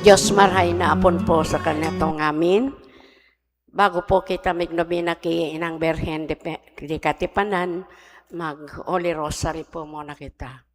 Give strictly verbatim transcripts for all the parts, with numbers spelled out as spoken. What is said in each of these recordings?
Diyos marhay na apon po sa kanatong amin. Bago po kita mignobena ki Inang Birhen de, Pe- de Katipanan, mag Holy Rosary po muna kita.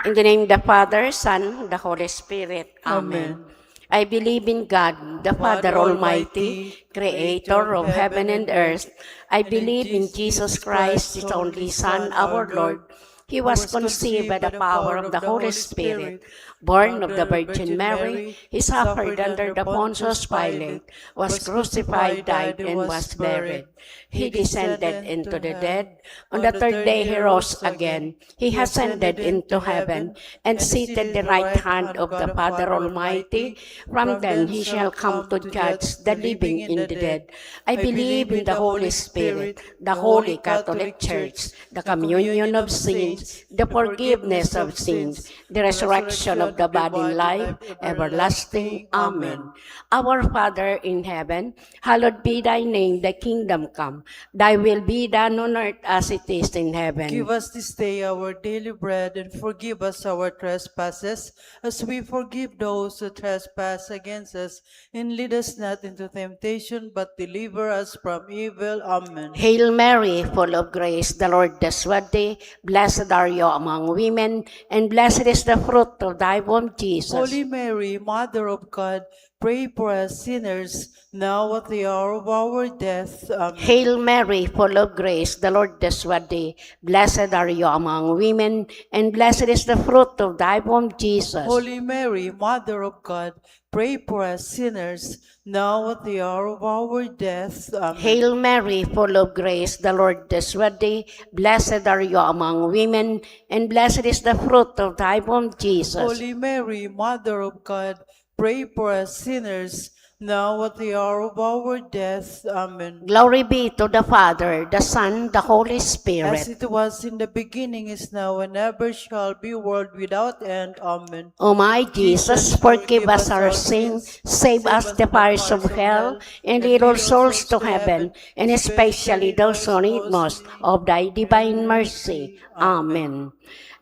In the name of the Father, Son, the Holy Spirit. Amen. Amen. I believe in God, the Father Almighty, creator of heaven and earth. I believe in Jesus Christ, his only Son, our Lord. He was conceived by the power of the Holy Spirit, born of the Virgin Mary. He suffered under the Pontius Pilate, was crucified, died, and was buried. He descended into the dead. On the third day he rose again. He ascended into heaven and seated the right hand of the Father Almighty. From then he shall come to judge the living and the dead. I believe in the Holy Spirit, the Holy Catholic Church, the communion of saints, the forgiveness of sins, the resurrection of the body, life everlasting. Amen. Our Father in heaven, hallowed be thy name, thy kingdom come. Thy will be done on earth as it is in heaven. Give us this day our daily bread, and forgive us our trespasses, as we forgive those who trespass against us. And lead us not into temptation, but deliver us from evil. Amen. Hail Mary, full of grace, the Lord is with thee. Blessed are you among women, and blessed is the fruit of thy womb, Jesus. Holy Mary, Mother of God, pray for us sinners, now at the hour of our death. Amen. Hail Mary, full of grace, the Lord is with thee. Blessed are you among women, and blessed is the fruit of thy womb, Jesus. Holy Mary, Mother of God, pray for us sinners, now at the hour of our death. Amen. Hail Mary, full of grace, the Lord is with thee. Blessed are you among women, and blessed is the fruit of thy womb, Jesus. Holy Mary, Mother of God, pray for us sinners, now at the hour of our death. Amen. Glory be to the Father, the Son, the Holy Spirit. As it was in the beginning, is now, and ever shall be, world without end. Amen. O my Jesus, forgive us our sins, save us the fires of hell, and lead all souls to heaven, and especially those who need most of thy divine mercy. Amen.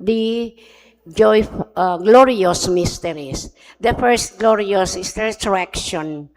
The joy, uh, glorious mysteries. The first glorious is the resurrection.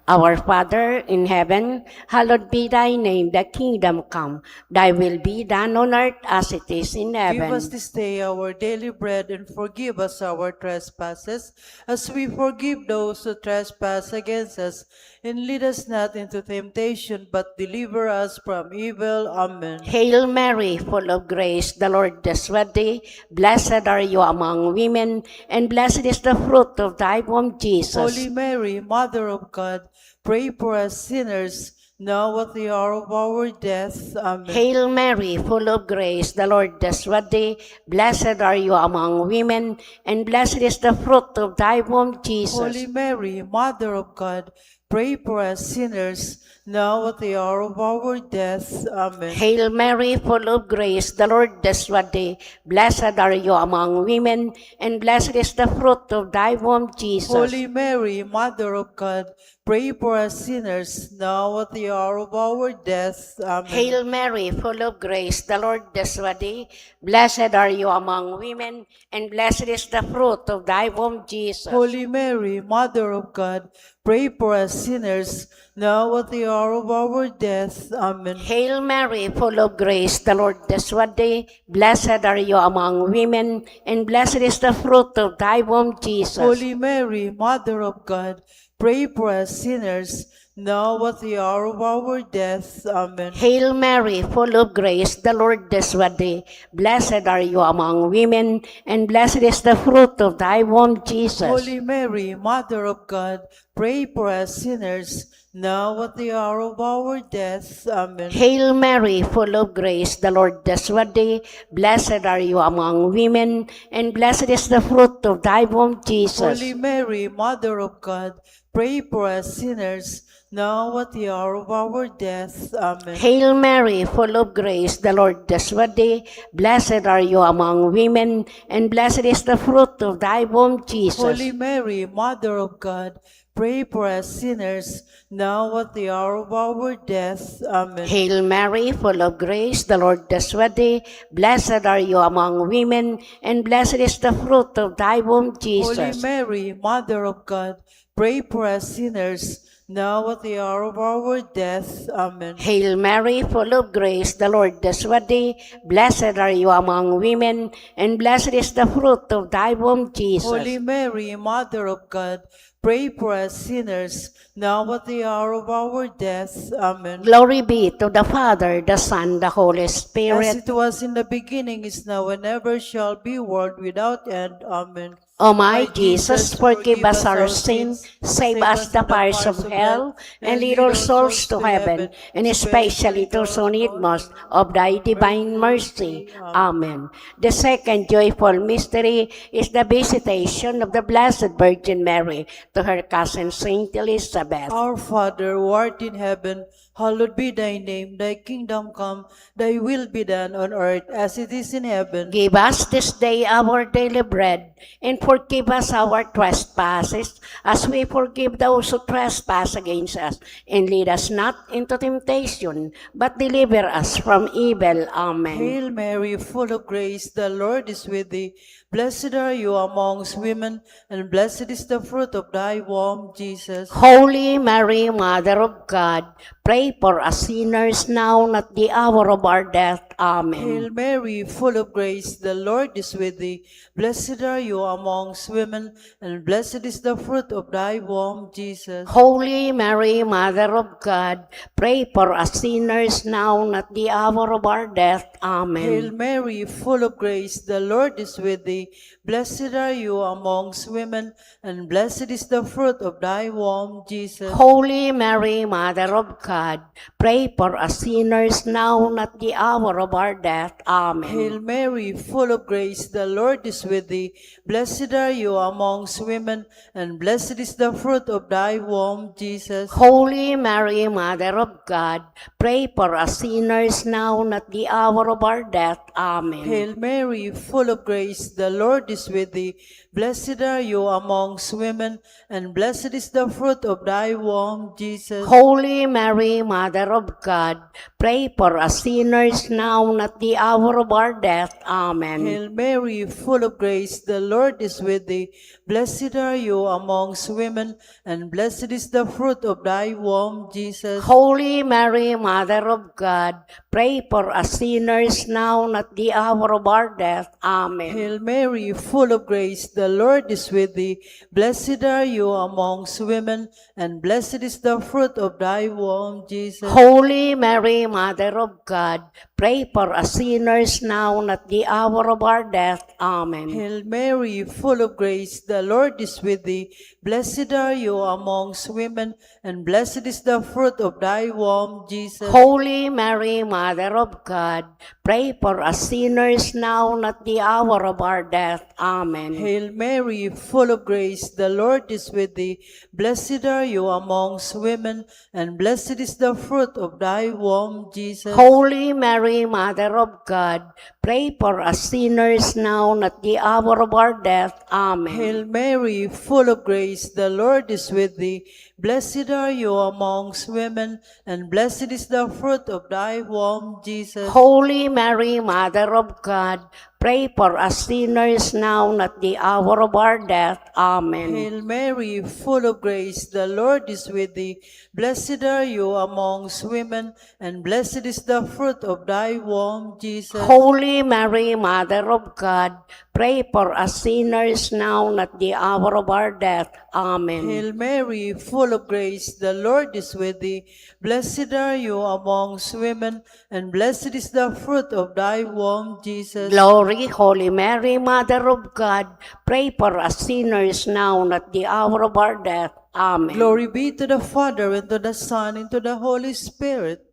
Our Father in heaven, hallowed be thy name, thy kingdom come, thy will be done on earth as it is in heaven. Give us this day our daily bread, and forgive us our trespasses, as we forgive those who trespass against us. And lead us not into temptation, but deliver us from evil. Amen. Hail Mary, full of grace, the Lord is with thee. Blessed are you among women, and blessed is the fruit of thy womb, Jesus. Holy Mary, Mother of God, pray for us sinners, now at the hour of our death. Amen. Hail Mary, full of grace, the Lord is with thee. Blessed are you among women, and blessed is the fruit of thy womb, Jesus. Holy Mary, Mother of God, pray for us sinners, now at the hour of our death. Amen. Hail Mary, full of grace, the Lord is with thee. Blessed are you among women, and blessed is the fruit of thy womb, Jesus. Holy Mary, Mother of God, pray for us sinners, now at the hour of our death. Amen. Hail Mary, full of grace, the Lord is with thee. Blessed are you among women, and blessed is the fruit of thy womb, Jesus. Holy Mary, Mother of God, pray for us sinners, now at the hour of our death. Amen. Hail Mary, full of grace, the Lord is with thee. Blessed are you among women, and blessed is the fruit of thy womb, Jesus. Holy Mary, Mother of God, pray for us sinners, now at the hour of our death. Amen. Hail Mary, full of grace, the Lord is with thee. Blessed are you among women, and blessed is the fruit of thy womb, Jesus. Holy Mary, Mother of God, pray for us sinners, now at the hour of our death. Amen. Hail Mary, full of grace, the Lord is with thee. Blessed are you among women, and blessed is the fruit of thy womb, Jesus. Holy Mary, Mother of God, pray for us sinners, now at the hour of our death. Amen. Hail Mary, full of grace, the Lord is with thee. Blessed are you among women, and blessed is the fruit of thy womb, Jesus. Holy Mary, Mother of God, pray for us sinners, now at the hour of our death. Amen. Hail Mary, full of grace, the Lord is with thee. Blessed are you among women, and blessed is the fruit of thy womb, Jesus. Holy Mary, Mother of God, pray for us sinners, now at the hour of our death. Amen. Hail Mary, full of grace, the Lord is with thee. Blessed are you among women, and blessed is the fruit of thy womb, Jesus. Holy Mary, Mother of God, pray for us sinners, now at the hour of our death. Amen. Glory be to the Father, the Son, the Holy Spirit. As it was in the beginning, is now, and ever shall be, world without end. Amen. O my Jesus, forgive us our sins, save us the fires of hell, and lead all souls to heaven, and especially those who need most of thy divine mercy. Amen. The second joyful mystery is the visitation of the Blessed Virgin Mary to her cousin Saint Elizabeth. Our Father, who art in heaven, hallowed be thy name. Thy kingdom come, thy will be done on earth as it is in heaven. Give us this day our daily bread, and forgive us our trespasses, as we forgive those who trespass against us. And lead us not into temptation, but deliver us from evil. Amen. Hail Mary, full of grace, the Lord is with thee. Blessed are you amongst women, and blessed is the fruit of thy womb, Jesus. Holy Mary, Mother of God, pray for us sinners now and at the hour of our death. Amen. Hail Mary, full of grace, the Lord is with thee. Blessed are you amongst women, and blessed is the fruit of thy womb, Jesus. Holy Mary, Mother of God, pray for us sinners now and at the hour of our death. Amen. Hail Mary, full of grace, the Lord is with thee. Blessed are you amongst women, and blessed is the fruit of thy womb, Jesus. Holy Mary, Mother of God, pray for us sinners now and at the hour of our death. Amen. Hail Mary, full of grace, the Lord is with thee. Blessed are you amongst women, and blessed is the fruit of thy womb, Jesus. Holy Mary, Mother of God, pray for us sinners now and at the hour of our death. Amen. Hail Mary, full of grace, the Lord is with thee. Blessed are you amongst women, and blessed is the fruit of thy womb, Jesus. Holy Mary, Mother of God, pray for us sinners now and at the hour of our death. Amen. Hail Mary, full of grace, the Lord is with thee. Blessed are you amongst women, and blessed is the fruit of thy womb, Jesus. Holy Mary, Mother of God, pray for us sinners now and at the hour of our death. Amen. Hail Mary, full of grace, the Lord is with thee. Blessed are you amongst women, and blessed is the fruit of thy womb, Jesus. Holy Mary, Mother of God, pray for us sinners now and at the hour of our death. Amen. Hail Mary, full of grace, the Lord is with thee. Blessed are you amongst women, and blessed is the fruit of thy womb, Jesus. Holy Mary, Mother of God, pray for us sinners now and at the hour of our death. Amen. Hail Mary, full of grace, the Lord is with thee. Blessed are you amongst women, and blessed is the fruit of thy womb, Jesus. Holy Mary, Mother of God, pray for us sinners now and at the hour of our death. Amen. Hail Mary, full of grace, the Lord is with thee. Blessed are you amongst women, and blessed is the fruit of thy womb, Jesus. Holy Mary, Mother of God, pray for us sinners now and at the hour of our death. Amen. Hail Mary, full of grace, the Lord is with thee. Blessed are you amongst women, and blessed is the fruit of thy womb, Jesus. Holy Mary, Mother of God, pray for us sinners now and at the hour of our death. Amen. Hail Mary, full of grace, the Lord is with thee. Blessed are you amongst women, and blessed is the fruit of thy womb, Jesus. Glory, Holy Mary, Mother of God, pray for us sinners now and at the hour of our death. Amen. Glory be to the Father, and to the Son, and to the Holy Spirit.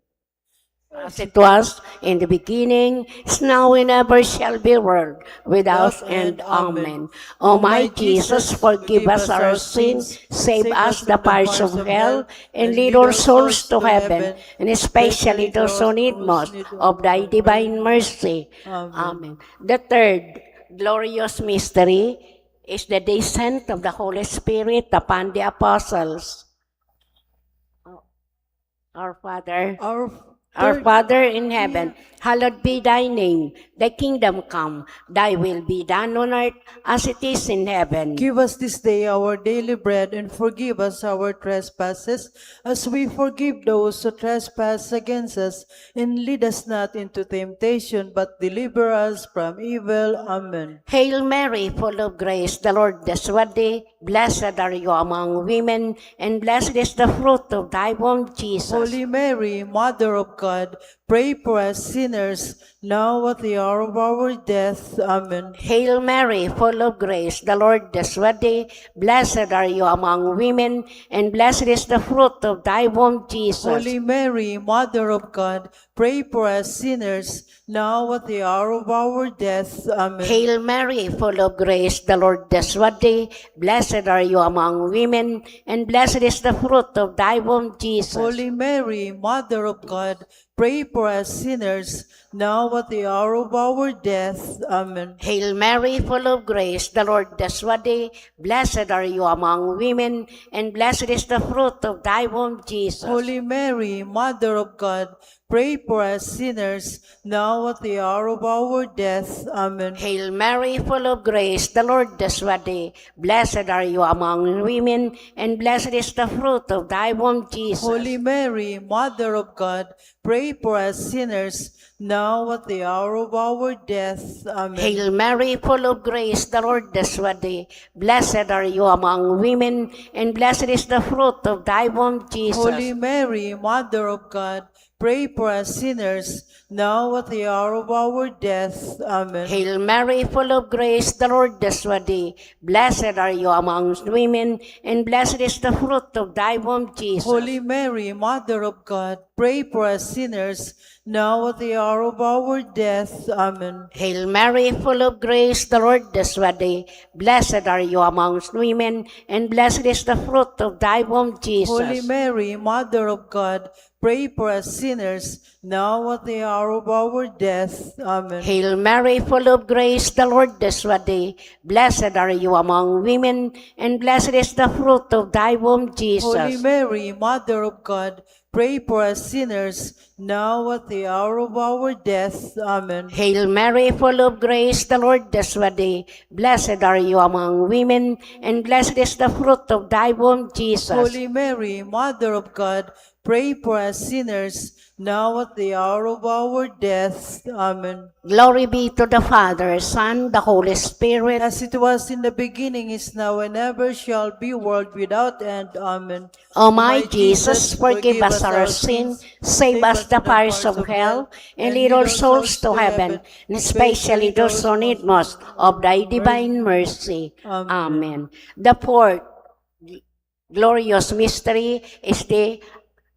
As it was in the beginning, is now, and ever shall be, world without end. Amen. O my Jesus, forgive us our sins, save us the fires of hell, and lead all souls to heaven, and especially those who need most of thy divine mercy. Amen. The third glorious mystery is the descent of the Holy Spirit upon the apostles. Our Father, Our, our third- Father in heaven, hallowed be thy name. Thy kingdom come, thy will be done on earth as it is in heaven. Give us this day our daily bread, and forgive us our trespasses, as we forgive those who trespass against us. And lead us not into temptation, but deliver us from evil. Amen. Hail Mary, full of grace, the Lord is with thee. Blessed are you among women, and blessed is the fruit of thy womb, Jesus. Holy Mary, Mother of God, pray for us sinners, now at the hour of our death. Amen. Hail Mary, full of grace, the Lord is with thee. Blessed are you among women, and blessed is the fruit of thy womb, Jesus. Holy Mary, Mother of God, pray for us sinners, now at the hour of our death. Amen. Hail Mary, full of grace, the Lord is with thee. Blessed are you among women, and blessed is the fruit of thy womb, Jesus. Holy Mary, Mother of God, pray for us sinners, now at the hour of our death. Amen. Hail Mary, full of grace, the Lord is with thee. Blessed are you among women, and blessed is the fruit of thy womb, Jesus. Holy Mary, Mother of God, pray for us sinners, now at the hour of our death. Amen. Hail Mary, full of grace, the Lord is with thee. Blessed are you among women, and blessed is the fruit of thy womb, Jesus. Holy Mary, Mother of God, pray for us sinners, now at the hour of our death. Amen. Hail Mary, full of grace, the Lord is with thee. Blessed are you among women, and blessed is the fruit of thy womb, Jesus. Holy Mary, Mother of God, pray for us sinners, now at the hour of our death. Amen. Hail Mary, full of grace, the Lord is with thee. Blessed are you amongst women, and blessed is the fruit of thy womb, Jesus. Holy Mary, Mother of God, pray for us sinners, now at the hour of our death. Amen. Hail Mary, full of grace, the Lord is with thee. Blessed are you amongst women, and blessed is the fruit of thy womb, Jesus. Holy Mary, Mother of God, pray for us sinners, now at the hour of our death. Amen. Hail Mary, full of grace, the Lord is with thee. Blessed are you among women, and blessed is the fruit of thy womb, Jesus. Holy Mary, Mother of God, pray for us sinners, now at the hour of our death. Amen. Hail Mary, full of grace, the Lord is with thee. Blessed are you among women, and blessed is the fruit of thy womb, Jesus. Holy Mary, Mother of God, pray for us sinners, now at the hour of our death. Amen. Glory be to the Father, Son, the Holy Spirit. As it was in the beginning, is now, and ever shall be, world without end. Amen. O my Jesus, forgive us our sins, save us the fires of hell, and lead all souls to heaven, and especially those who need most of thy divine mercy. Amen. Amen. The fourth glorious mystery is the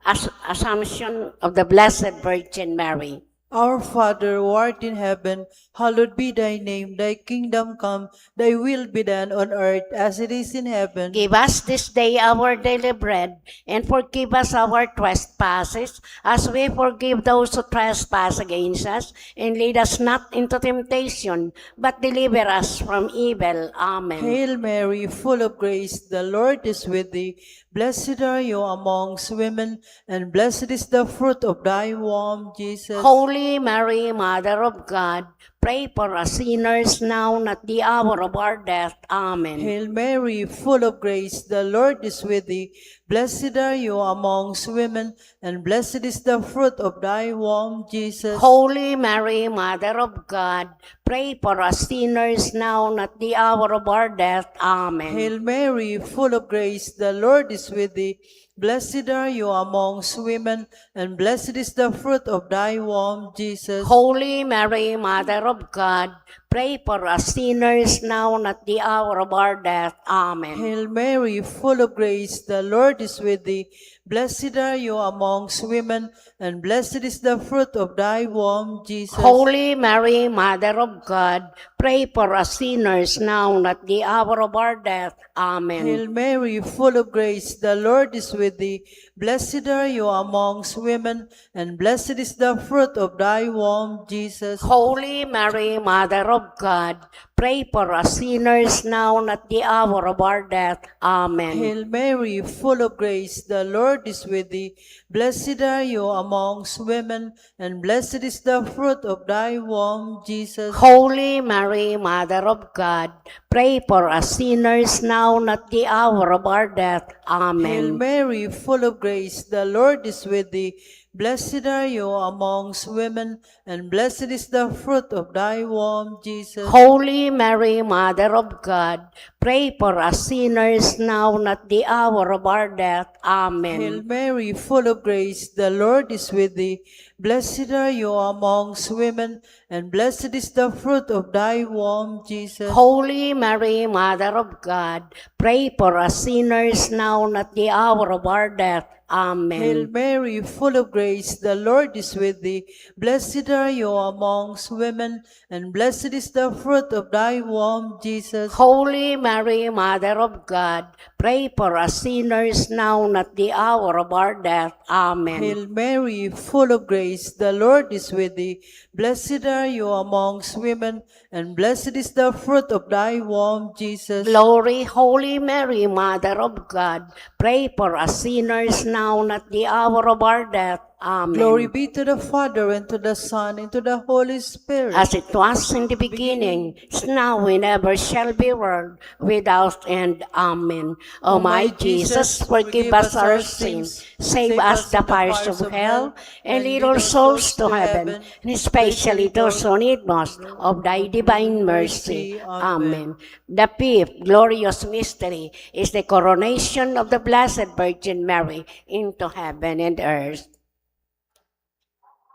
As- Assumption of the Blessed Virgin Mary. Our Father, who art in heaven, hallowed be thy name. Thy kingdom come, thy will be done on earth as it is in heaven. Give us this day our daily bread, and forgive us our trespasses, as we forgive those who trespass against us, and lead us not into temptation, but deliver us from evil. Amen. Hail Mary, full of grace, the Lord is with thee. Blessed are you amongst women, and blessed is the fruit of thy womb, Jesus. Holy Mary, Mother of God, pray for us sinners now and at the hour of our death. Amen. Hail Mary, full of grace, the Lord is with thee. Blessed are you amongst women, and blessed is the fruit of thy womb, Jesus. Holy Mary, Mother of God, pray for us sinners now and at the hour of our death. Amen. Hail Mary, full of grace, the Lord is with thee. Blessed are you amongst women, and blessed is the fruit of thy womb, Jesus. Holy Mary, Mother of God, pray for us sinners now and at the hour of our death. Amen. Hail Mary, full of grace, the Lord is with thee. Blessed are you amongst women, and blessed is the fruit of thy womb, Jesus. Holy Mary, Mother of God, pray for us sinners now and at the hour of our death. Amen. Hail Mary, full of grace, the Lord is with thee. Blessed are you amongst women, and blessed is the fruit of thy womb, Jesus. Holy Mary, Mother of God, pray for us sinners now and at the hour of our death. Amen. Hail Mary, full of grace, the Lord is with thee. Blessed are you amongst women, and blessed is the fruit of thy womb, Jesus. Holy Mary, Mother of God, pray for us sinners now and at the hour of our death. Amen. Hail Mary, full of grace, the Lord is with thee. Blessed are you amongst women, and blessed is the fruit of thy womb, Jesus. Holy Mary, Mother of God, pray for us sinners now and at the hour of our death. Amen. Hail Mary, full of grace, the Lord is with thee. Blessed are you amongst women, and blessed is the fruit of thy womb, Jesus. Holy Mary, Mother of God, pray for us sinners now and at the hour of our death. Amen. Hail Mary, full of grace, the Lord is with thee. Blessed are you amongst women, and blessed is the fruit of thy womb, Jesus. Holy Mary, Mother of God, pray for us sinners now and at the hour of our death. Amen. Hail Mary, full of grace, the Lord is with thee. Blessed are you amongst women, and blessed is the fruit of thy womb, Jesus. Glory, Holy Mary, Mother of God, pray for us sinners now and at the hour of our death. Amen. Glory be to the Father, and to the Son, and to the Holy Spirit. As it was in the beginning, is now, and ever shall be, world without end. Amen. O my Jesus, forgive us our sins, save us the fires of hell, and lead all souls to heaven, and especially those who need most of thy divine mercy. Amen. The fifth glorious mystery is the coronation of the Blessed Virgin Mary into heaven and earth.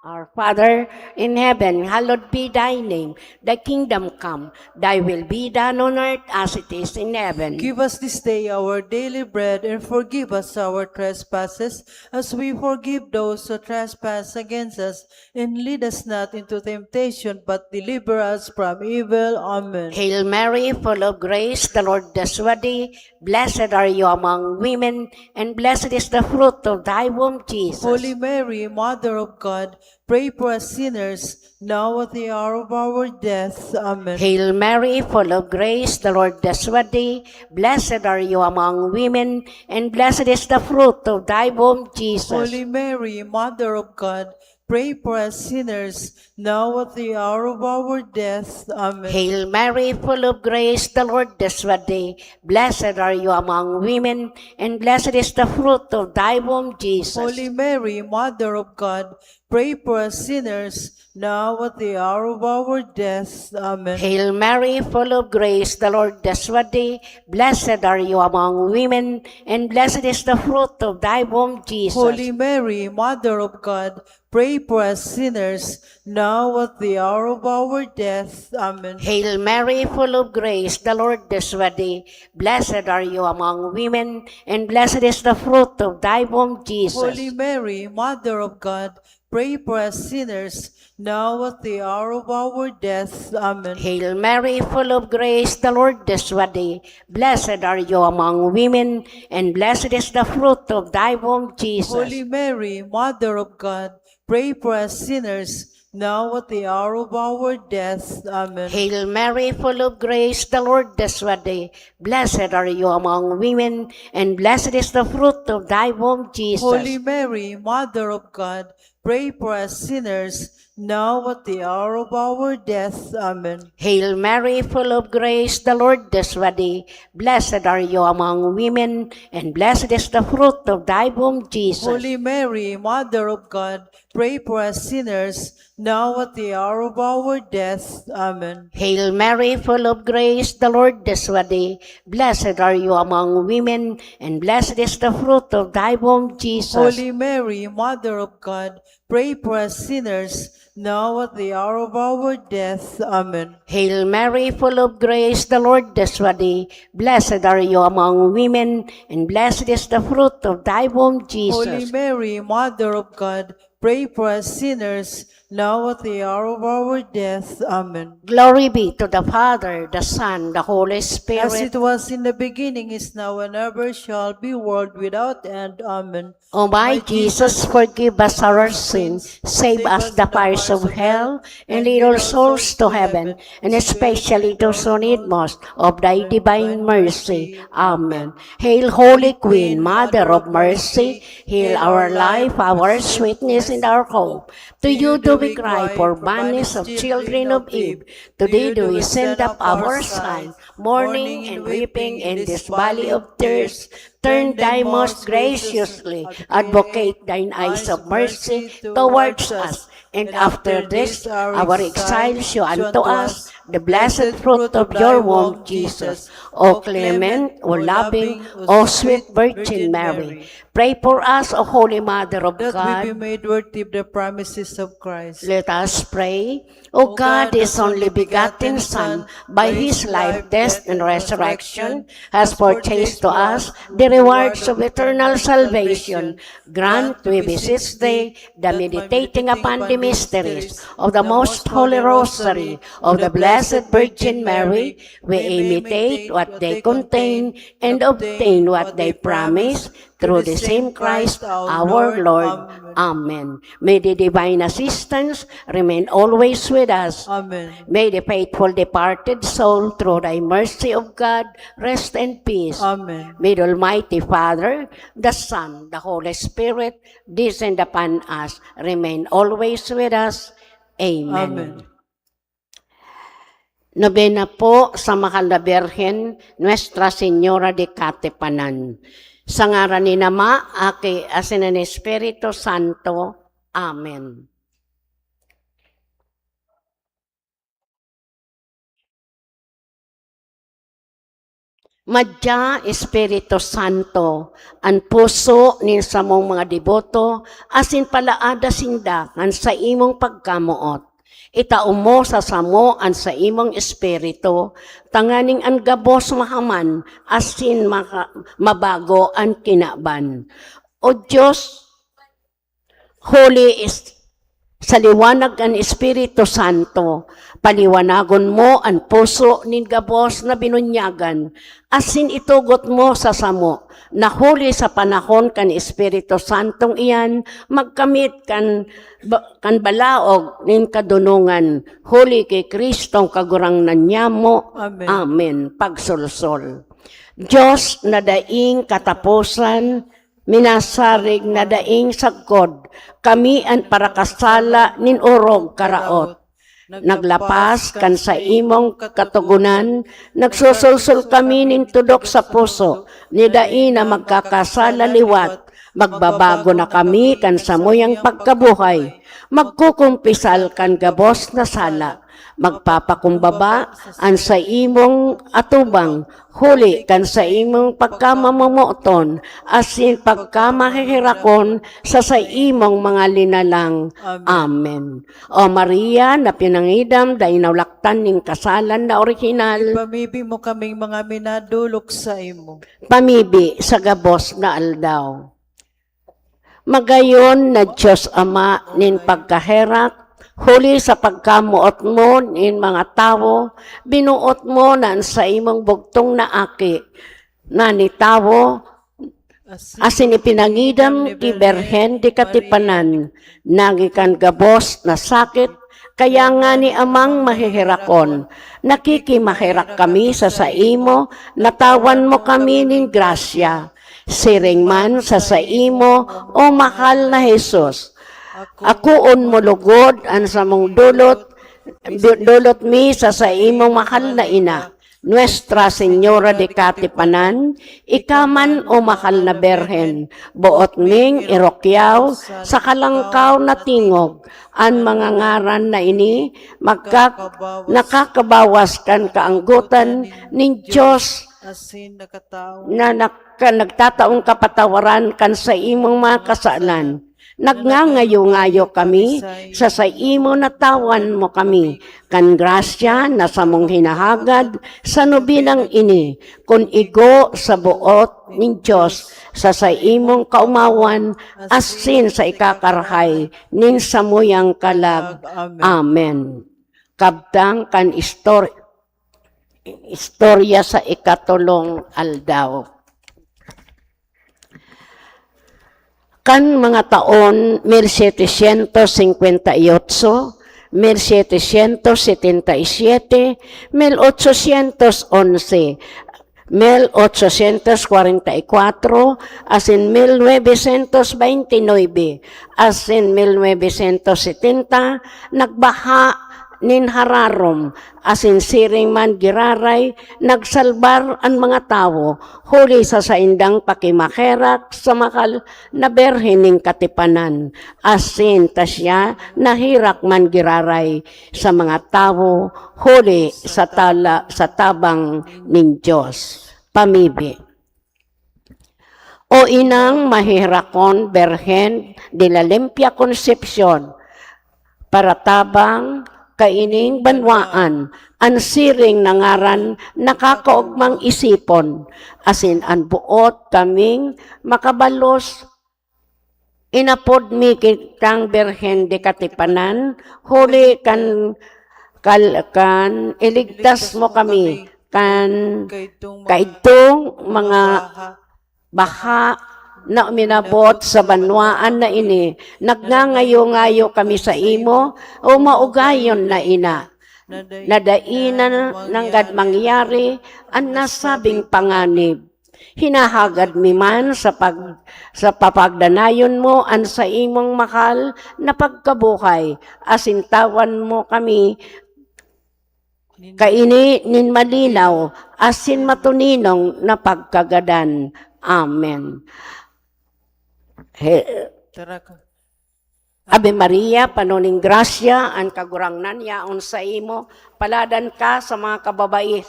Our Father in heaven, hallowed be thy name. Thy kingdom come, thy will be done on earth as it is in heaven. Give us this day our daily bread, and forgive us our trespasses, as we forgive those who trespass against us. And lead us not into temptation, but deliver us from evil. Amen. Hail Mary, full of grace, the Lord is with thee. Blessed are you among women, and blessed is the fruit of thy womb, Jesus. Holy Mary, Mother of God, pray for us sinners, now at the hour of our death. Amen. Hail Mary, full of grace, the Lord is with thee. Blessed are you among women, and blessed is the fruit of thy womb, Jesus. Holy Mary, Mother of God, pray for us sinners, now at the hour of our death. Amen. Hail Mary, full of grace, the Lord is with thee. Blessed are you among women, and blessed is the fruit of thy womb, Jesus. Holy Mary, Mother of God, pray for us sinners, now at the hour of our death. Amen. Hail Mary, full of grace, the Lord is with thee. Blessed are you among women, and blessed is the fruit of thy womb, Jesus. Holy Mary, Mother of God, pray for us sinners, now at the hour of our death. Amen. Hail Mary, full of grace, the Lord is with thee. Blessed are you among women, and blessed is the fruit of thy womb, Jesus. Holy Mary, Mother of God, pray for us sinners, now at the hour of our death. Amen. Hail Mary, full of grace, the Lord is with thee. Blessed are you among women, and blessed is the fruit of thy womb, Jesus. Holy Mary, Mother of God, pray for us sinners, now at the hour of our death. Amen. Hail Mary, full of grace, the Lord is with thee. Blessed are you among women, and blessed is the fruit of thy womb, Jesus. Holy Mary, Mother of God, pray for us sinners, now at the hour of our death. Amen. Hail Mary, full of grace, the Lord is with thee. Blessed are you among women, and blessed is the fruit of thy womb, Jesus. Holy Mary, Mother of God, pray for us sinners, now at the hour of our death. Amen. Hail Mary, full of grace, the Lord is with thee. Blessed are you among women, and blessed is the fruit of thy womb, Jesus. Holy Mary, Mother of God, pray for us sinners, now at the hour of our death. Amen. Hail Mary, full of grace, the Lord is with thee. Blessed are you among women, and blessed is the fruit of thy womb, Jesus. Holy Mary, Mother of God, pray for us sinners, Now at the hour of our death. Amen. Glory be to the Father, the Son, the Holy As Spirit. It was in the beginning, is now, and ever shall be, world without end. Amen. O my Jesus, forgive us our sins, save us the fires of hell, and lead all souls to heaven, and especially those who need most of thy divine mercy. Amen. Hail, Holy Queen, Mother of Mercy, heal our life, our sweetness, and our hope. To you do we cry, poor banished children of Eve. To thee do we send up our sighs, mourning and weeping in this valley of tears. Turn thy most graciously, advocate thine eyes of mercy towards us, and after this our exile, show unto us the blessed fruit of your womb, Jesus. O clement, O loving, O sweet Virgin Mary, pray for us, O Holy Mother of That God. We be made worthy of the promises of Christ. Let us pray. O God, his only begotten Son, by his life, death, and resurrection, has purchased to us the rewards of eternal salvation. Grant, we beseech thee, that meditating upon the mysteries of the most holy rosary of the Blessed Virgin Mary, we imitate what they contain and obtain what they promise, through the same Christ our Lord. Amen. May the divine assistance remain always with us. Amen. May the faithful departed soul, through thy mercy of God, rest in peace. Amen. May the Almighty Father, the Son, the Holy Spirit, descend upon us, remain always with us. Amen. Amen. Nobena po sa Mahal na Birhen, Nuestra Señora de Katipanan. Sa ngaran ni Ama, Aki, asin ni Espiritu Santo. Amen. Madya, Espiritu Santo, an puso nin samong mga deboto, asin palaada sinda kan saimong pagkamoot. Itao mo sa samo an saimong Espiritu, tanganing an gabos mahaman asin maka- mabago an kinaban. O Diyos, huli is sa liwanag kan Espiritu Santo, paliwanagon mo an puso nin gabos na binunyagan, asin itugot mo sa samo na huli sa panahon kan Espiritu Santong iyan magkamit kan ba- kan balaog nin kadonongan, huli ki Cristong Kagurangnan nyamo. Amen. Amen. Pagsolsol. Dios na daing kataposan, minasarig na daing sagkod, kami an parakasala nin orog karaot. Naglapas kan saimong katogonan, nagsosolsol kami nin tudok sa puso, ni dai na magkakasala liwat. Magbabago na kami kan samuyang pagkabuhay. Magkukumpisal kan gabos na sala. Magpapakumbaba an saimong atubang, huli kan saimong pagkamamomoton, asin pagkamaheherakon sa saimong mga linalang. Amen. Amen. O Maria, na pinangidam, dai naulaktan nin kasalan na orihinal. Pamibi mo kaming mga minadolok sa imo. Pamibi sa gabos na aldaw. Magayon na Dios Ama nin pagkaherak, huli sa pagkamoot mo nin mga tawo, binuot mo na an saimong bugtong na Aki, na nitawo, asin ipinangidam ki Birhen di Katipanan, nagi kan gabos na sakit, kaya ngani Amang maheherakon, nakikimaherak kami sa saimo, natawan mo kami nin grasya. Siring man sa saimo, O mahal na Jesus, akoon mo lugod an samong dulot, du- dulot mi sa saimong mahal na ina, Nuestra Señora de Katipanan. Ika man, O mahal na Birhen, boot ming irukyaw sa kalangkaw na tingog an mga ngaran na ini, magka- nakakabawas kan kaanggotan nin Dios Asin nakatao. na naka- nagtataong kapatawaran kan saimong mga kasalan. Nagngangayo-ngayo kami sa saimo na tawan mo kami kan grasya na samong hinahagad sa nobinang ini, kun igo sa boot nin Dios sa saimong kaomawan asin sa ikakarahay nin samuyang kalag. Amen. Kabtang kan istor-, istorya sa ikatolong aldaw. Kan mga taon mil setecientos cincuenta y ocho, mil setecientos setenta y siete, mil ochocientos once, mil ochocientos cuarenta y cuatro, asin mil novecientos veintinuebe, asin mil novecientos setenta, nagbaha nin hararom, asin siring man giraray, nagsalbar an mga tawo huli sa saindang pakimaherak sa mahal na Birhen nin Katipanan, asin ta siya naherak man giraray sa mga tawo huli sa tala-, sa tabang nin Dios. Pamibi. O Inang maheherakon, Birhen de la Limpia Concepcion, paratabang kaining banwaan, an siring na ngaran nakakaogmang isipon, asin an boot kaming makabalos inapod mi kitang Birhen de Katipanan, huli kan, kal-, kan iligtas mo kami kan kaidtong mga baha na uminabot sa banwaan na ini. Nagngangayo-ngayo kami sa imo, o maugayon na ina, na dai na nanggad mangyari an nasabing panganib. Hinahagad mi man sa pag-, sa papagdanayon mo an saimong mahal na pagkabuhay, asin tawan mo kami kaini nin malinaw asin matuninong na pagkagadan. Amen. He-, Tara ka. Ave Maria, pano nin grasya, an Kagurangnan yaon saimo. Paladan ka sa mga kababai,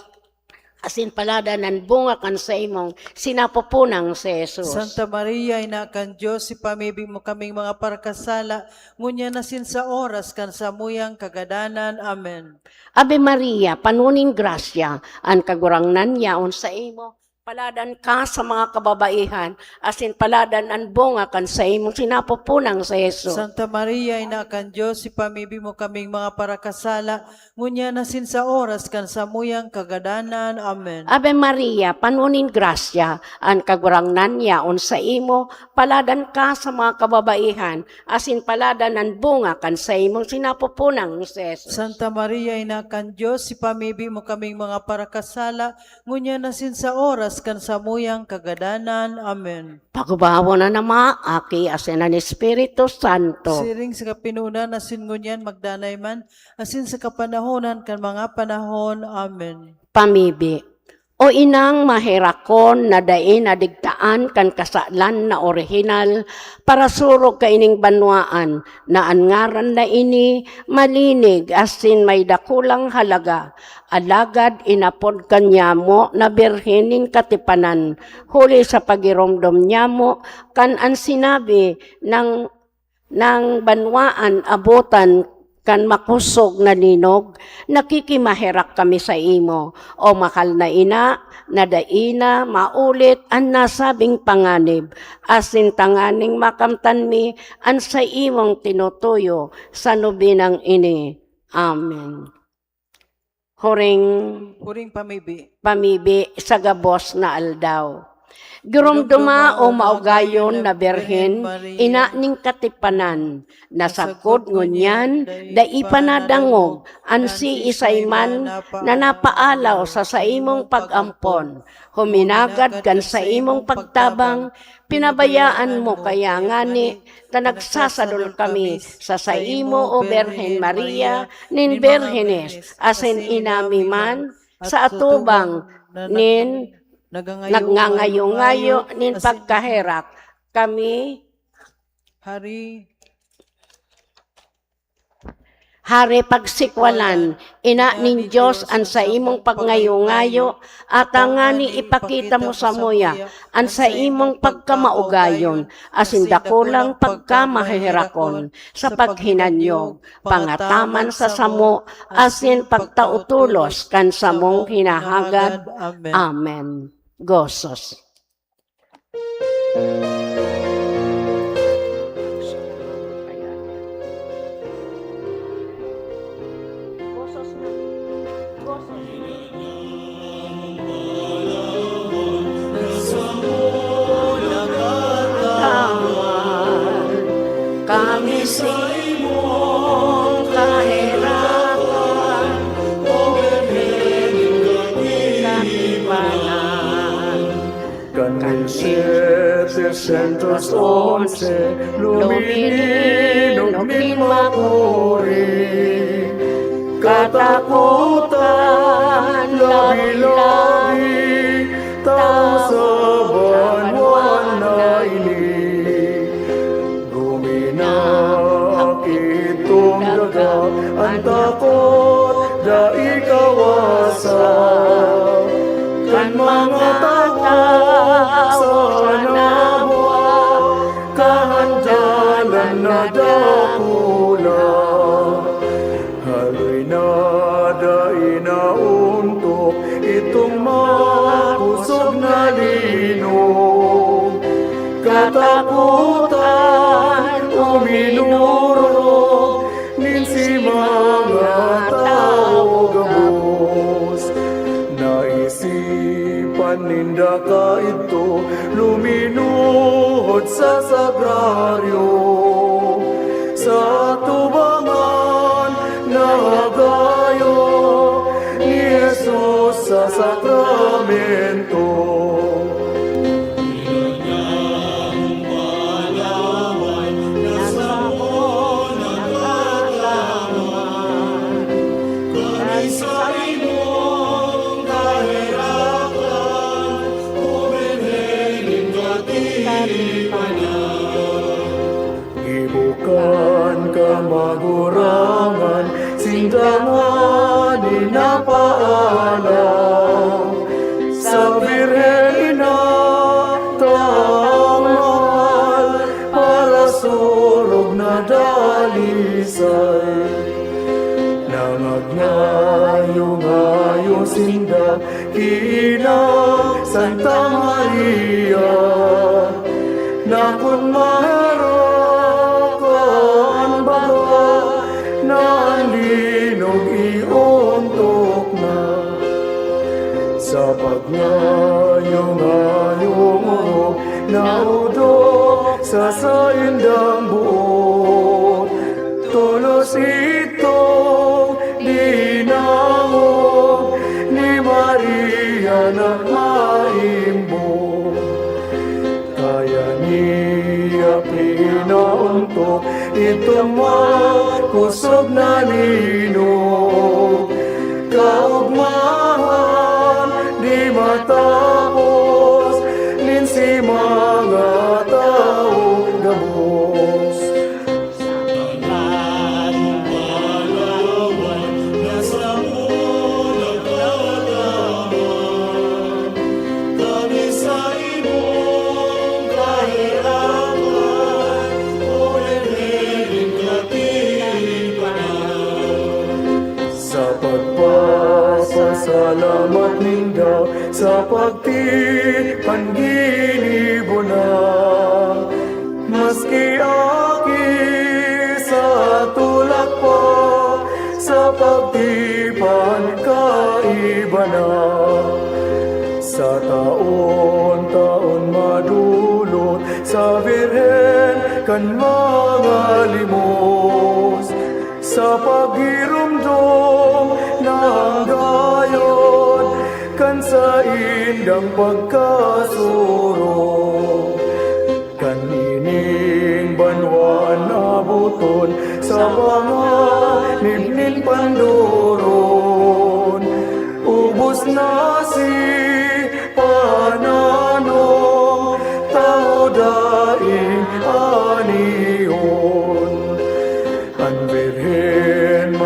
asin paladan an bunga kan saimong sinapupunang si Jesus. Santa Maria, Ina kan Dios, ipamibi mo kaming mga parakasala, ngunyan asin sa oras kan samuyang kagadanan. Amen. Ave Maria, pano nin grasya, an Kagurangnan yaon saimo. Paladan ka sa mga kababaihan, asin paladan an bunga kan saimong sinapupunang si Jesus. Santa Maria, Ina kan Dios, ipamibi mo kaming mga parakasala, ngunyan asin sa oras kan samuyang kagadanan. Amen. Ave Maria, pano nin grasya, an Kagurangnan yaon saimo, paladan ka sa mga kababaihan, asin paladan an bunga kan saimong sinapupunang si Jesus. Santa Maria, Ina kan Dios, ipamibi mo kaming mga parakasala, ngunyan asin sa oras kan samuyang kagadanan. Amen. Pagubawon an Ama, Aki, asin an Espiritu Santo. Siring sa kapinonan asin ngunyan magdanay man, asin sa kapanahonan kan mga panahon. Amen. Pamibi. O Inang maherakon na dai nadigtaan kan kasalan na orihinal, parasurog kaining banwaan, na an ngaran na ini malinig asin may dakulang halaga, alagad inapod kan nyamo na Birhen nin Katipanan, huli sa pagiromdom nyamo kan an sinabi nang nang banwaan abotan kan makosog na linog, nakikimaherak kami saimo, o mahal na ina, na dai na maulit an nasabing panganib, asin tanganing makamtan mi an saimong tinutuyo sa nobinang ini. Amen. Huring Huring pamibi. Pamibi sa gabos na aldaw. Giromdoma o maugayon na Birhen, ina nin katipanan, na sagkod ngunyan, dai pa nadangog an siisay man na napaalaw sa saimong pag-ampon. Huminagad kan saimong pagtabang, pinabayaan mo kaya ngani ta nagsasadol kami sa saimo, O Birhen Maria nin Birhenes, asin inami man sa atubang nin nagngangayo-ngayo nin pagkaherak. Kami, Hari, Hari pagsikwalan, ina nin Dios an saimong pagngayo-ngayo, ata ngani ipakita mo samuya an saimong pagkamaugayon asin dakulang pagkamaheherakon sa paghinanyog, pangataman sa samo asin pagtao tolos kan samong hinahagad. Amen. Gozos. Kami sa imong kaherakan, O Birhen Katipanan. Kan mil setecientos once, lumininog nin makuri. Katakotan, labi-labi, tawo sa banwaan na ini. Guminaak itong daga, an takot dai kawasa. Kan mga tawo sa nabwa, kahandalan na dakula. Haloy na dai naontok itong makosog na linog. Katakotan uminorog nin si mga tawo gabos. Naisipan ninda kaidto luminuhod sa sagraryo, sa atubangan na hagayo ni Jesus sa sakramento. Gibo kan kamagurangan, sinda ngani napaalam. Sa Birhen Ina tang mahal, parasurog na dalisay. Nangagngayo-ngayo sinda ki Ina Santa Maria, na kun maherak an baga na an linog iontok na. Sa pagngayong-ngayong orog, naodok sa saindang boot. Tolos itong dinangog ni Maria na maimbong. Kaya niya pinaontok itong makosog na linog. Kaogmahan di matapos nin si mga tawong gabos. Sa pagpapasalamat ninda sa pagtipan ginibo na, maski aki sa tulak pa, sa pagtipan kaiba na. Sa taon-taon madulot sa Birhen kan mga limos, sa paghiromdom na ang gayod kan saindang pagkasurog. Kan ining banwaan aboton sa panganib nin pandoron, ubos na si pananom, tawo daing anihon. An Birhen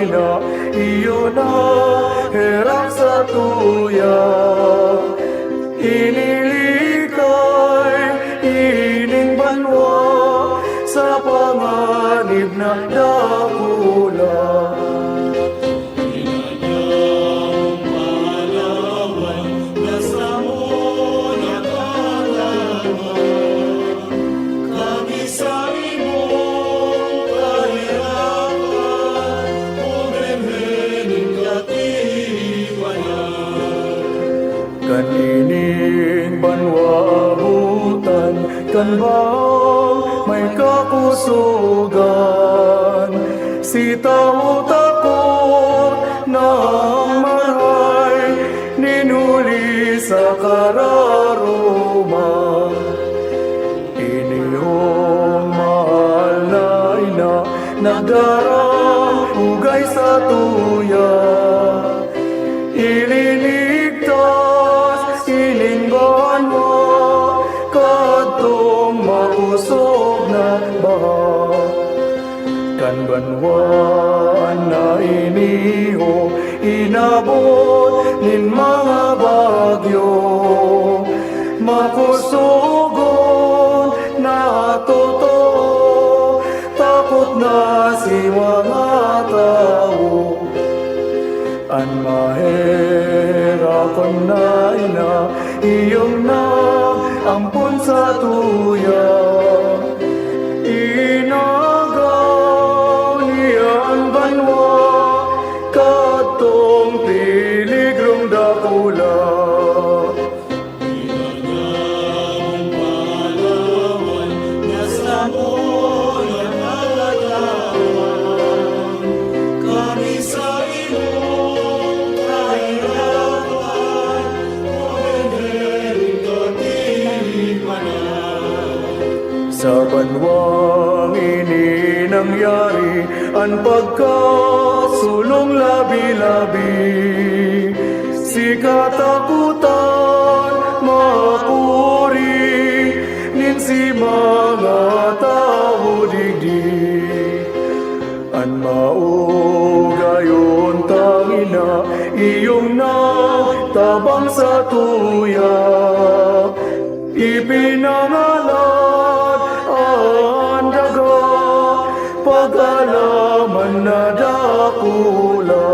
na iyo na herak sa tuya. Inilikay ining banwa sa panganib na dakula. Kan ining banwa abutan, kan bawang may kakusugan, si tawo takot na ang marahay nin huli sa kararuman. Inyong mahal na ina, nagdarang ugay sa tuya. Ilinigtas ining banwa kadtong makosog na baha. Kan banwa na iniho, inabot nin mga bagyo. Makosogon na totoo, takot na si mga tawo. An maherakon na ina, iyong nag-ampon sa tuya. Inagaw niya an banwa kadtong peligrong dakula. Sa banwang ini nangyari an pagkasulong labi-labi. Si katakotan makuri nin si mga tawo digdi. An maogayon tangina, iyong nagtabang sa tuya. Ipinangalad an daga, pag-alaman na dakula.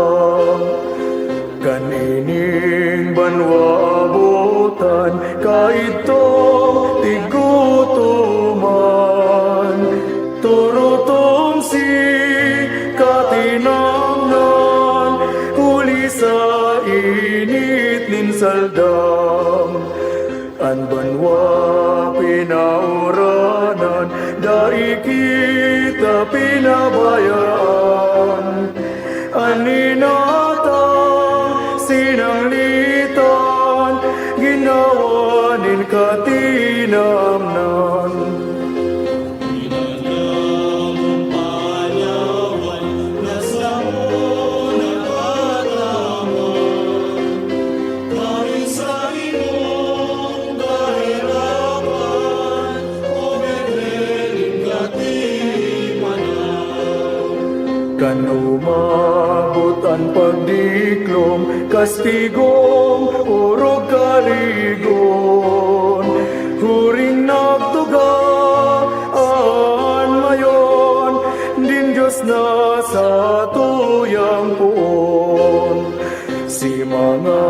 Kan ining banwa abutan, kaidto tigutoman. Turutong si katinangnan, huli sa init nin saldam. An banwa pinauranan, dai kita pinabayaan. An inatang sinanglitan, ginawa nin katinamnan. Kan umabot an pagdiklom, kastigong orog kaligon, huring nagtuga an mayon nin Dios na satuyang poon. Si mga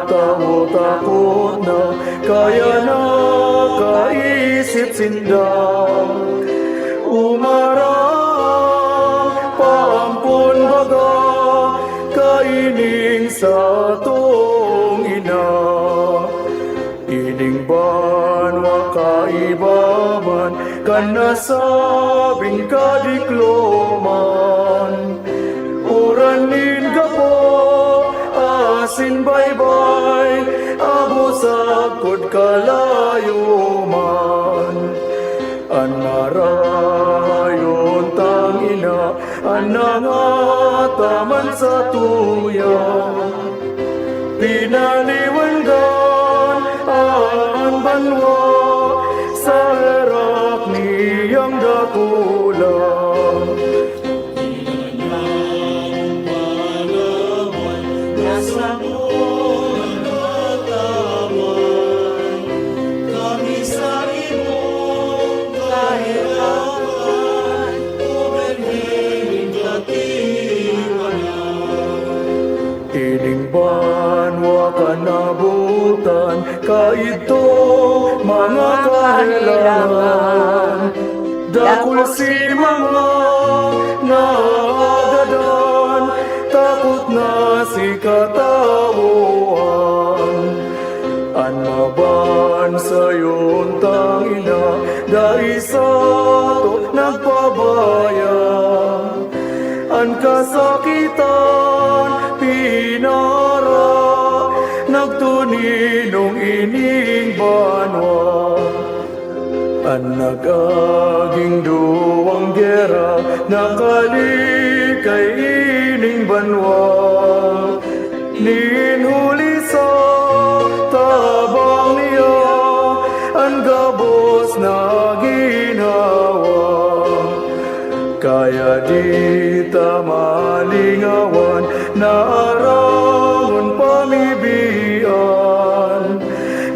tawo takot na, kaya nakaisip sinda, umarang paampon baga kaining satong ina. Ining banwa kaiba man kan nasabing kadikloman. Uran nin gapo asin baybay, abo sagkod kalayo man. An marayon tangina, an nangataman sa tuya. Pinaliwanggan an banwa sa herak niyang dakula. Si mga naagadan, takot na si katawoan. An maban sayon tangina, dai sato nagpabaya. An kasakitan pinara, nagtuninong ining banwa. An nagaging duwang gera nakalikay ining banwa. Nin huli sa tabang niya, an gabos na ginhawa. Kaya di ta malingawan na arangon pamibian,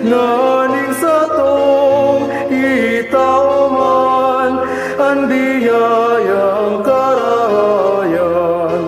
nganing satong itao man an biyayang karahayan.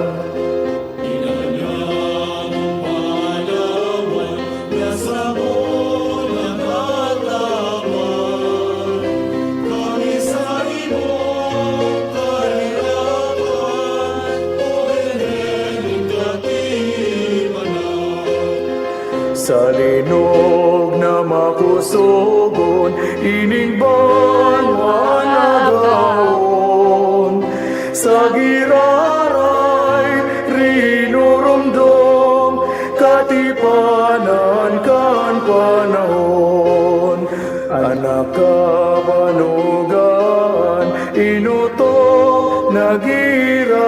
Sa linog na makusogon, ining banwa na gawon. Sa giraray, rinurumdom, katipanan kan panahon. An nakabanugan, inutok na giraray.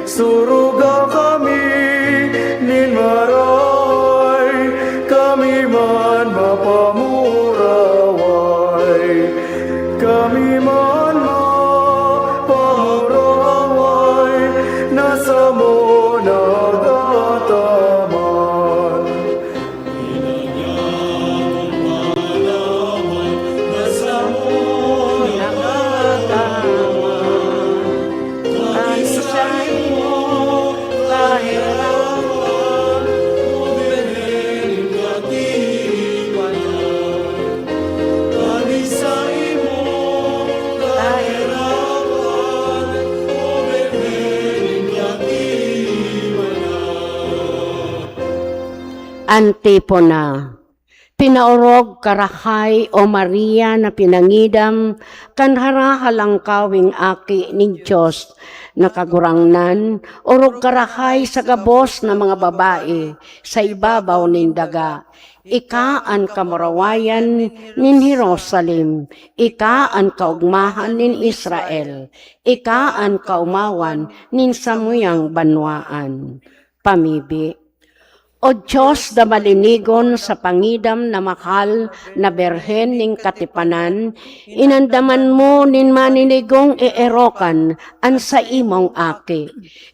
Suruga kami nin marahay, kami man mapamuraway. Kami man mapamuraway, na samo nagataman. Antipona. Pinaorog ka rahay, O Maria, na pinangidam kan harahalangkawing Aki nin Dios na Kagurangnan, orog ka rahay sa gabos na mga babae sa ibabaw nin daga. Ika an kamurawayan nin Jerusalem, ika an kaogmahan nin Israel, ika an kaomawan nin samuyang banwaan. Pamibi. O Dios na malinigon sa pangidam na mahal na Birhen nin Katipanan, inandaman mo nin maninigong eerokan an saimong Aki.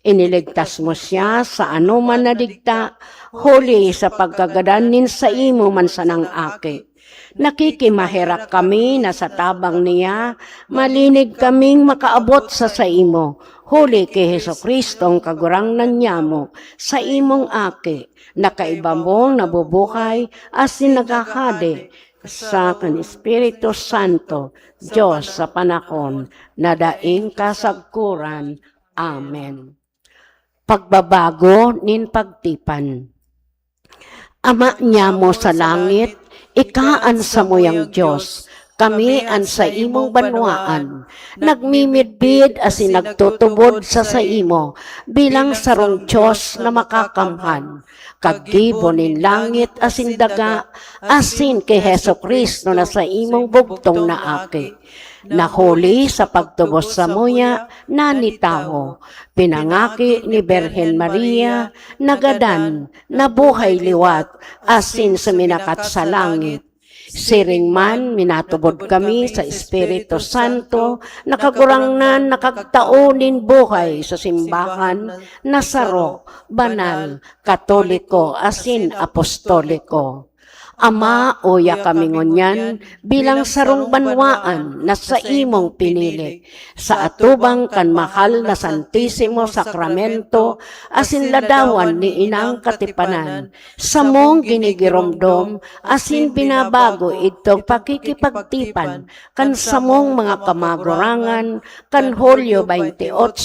Iniligtas mo siya sa anoman na digta, huli sa pagkagadan nin saimo man sanang Aki. Nakikimaherak kami na sa tabang niya, malinig kaming makaabot sa saimo, huli ki Jesu-Cristong Kagurangnan nyamo, saimong Aki, na kaiba mong nabubuhay asin naghahade sa kan Espiritu Santo, Dios sa panahon na daing kasagkoran. Amen. Pagbabago nin pagtipan. Ama nyamo sa langit, ika an samuyang Dios, kami an saimong banwaan. Nagmimidbid asin nagtutubod sa saimo bilang sarong Dios na makakamhan, kaggibo nin langit asin daga, asin ki Jesu-Cristo na saimong bugtong na Aki. Na huli sa pagtubos samuya na nitawo, pinangaki ni Birhen Maria, nagadan, nabuhay liwat, asin suminakat sa langit. Siring man, minatubod kami sa Espiritu Santo na Kagurangnan na kagtao nin buhay sa simbahan na saro, banal, katoliko, asin apostoliko. Ama, uya kami ngunyan bilang sarong banwaan na saimong pinili, sa atubang kan mahal na Santisimo Sakramento asin ladawan ni Inang Katipanan. Samong ginigiromdom asin binabago idtong pakikipagtipan kan samong mga kamagurangan kan Hulyo twenty-eight,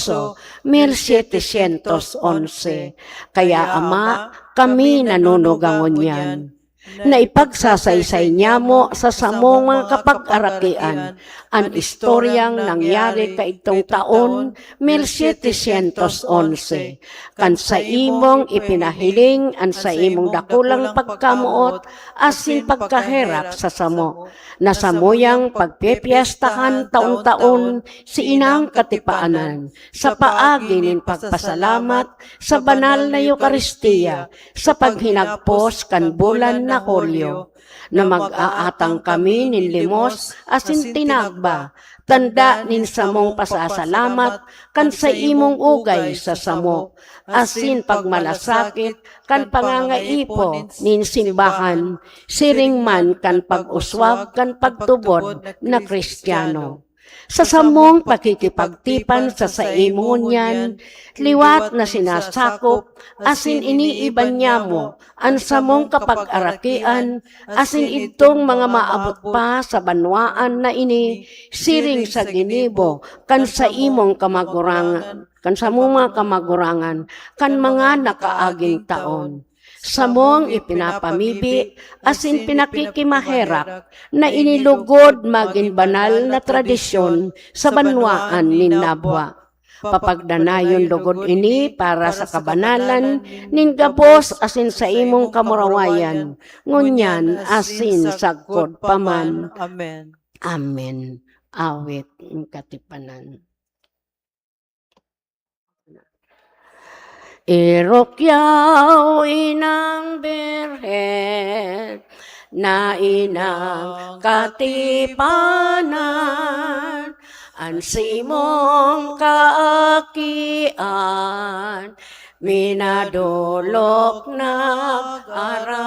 mil setecientos onse. Kaya, Ama, kami nanunuga ngunyan na ipagsasaysay niyamo sa samong mga kapag-arakian an istoryang nangyari kaidtong taon mil setecientos onse, kan saimong ipinahiling an saimong dakulang pagkamoot asin pagkaherak sa samo, na samuyang pagpipiyastahan taon-taon si Inang Katipanan sa paagi nin pagpasalamat sa banal na Eukaristia sa paghinagpos kan bulan na Hulyo, na mag-aatang kami nin limos asin tinagba, tanda nin samong pasasalamat kan saimong ugay sa samo, asin pagmalasakit kan pangangaipo nin simbahan, siring man kan pag-uswag kan pagtubod na Kristiyano. Sa samong pakikipagtipan sa saimo ngunyan, liwat na sinasakop asin iniiba niyamo an samong kapag-arakian asin idtong mga maabot pa sa banwaan na ini, siring sa ginibo kan saimong kamagurangan, kan samong mga kamagurangan, kan mga nakaaging taon. Samong ipinapamibi asin pinakikimaherak na inilugod magin banal na tradisyon sa banwaan nin Nabua. Papagdanayon logod ini para sa kabanalan nin gabos asin saimong kamurawayan, ngunyan asin sagkod pa man. Amen. Amen. Awit ng Katipanan. Irukyaw, Inang Birhen, na Inang Katipanan, an simong kaakian, minadolok nag-aram.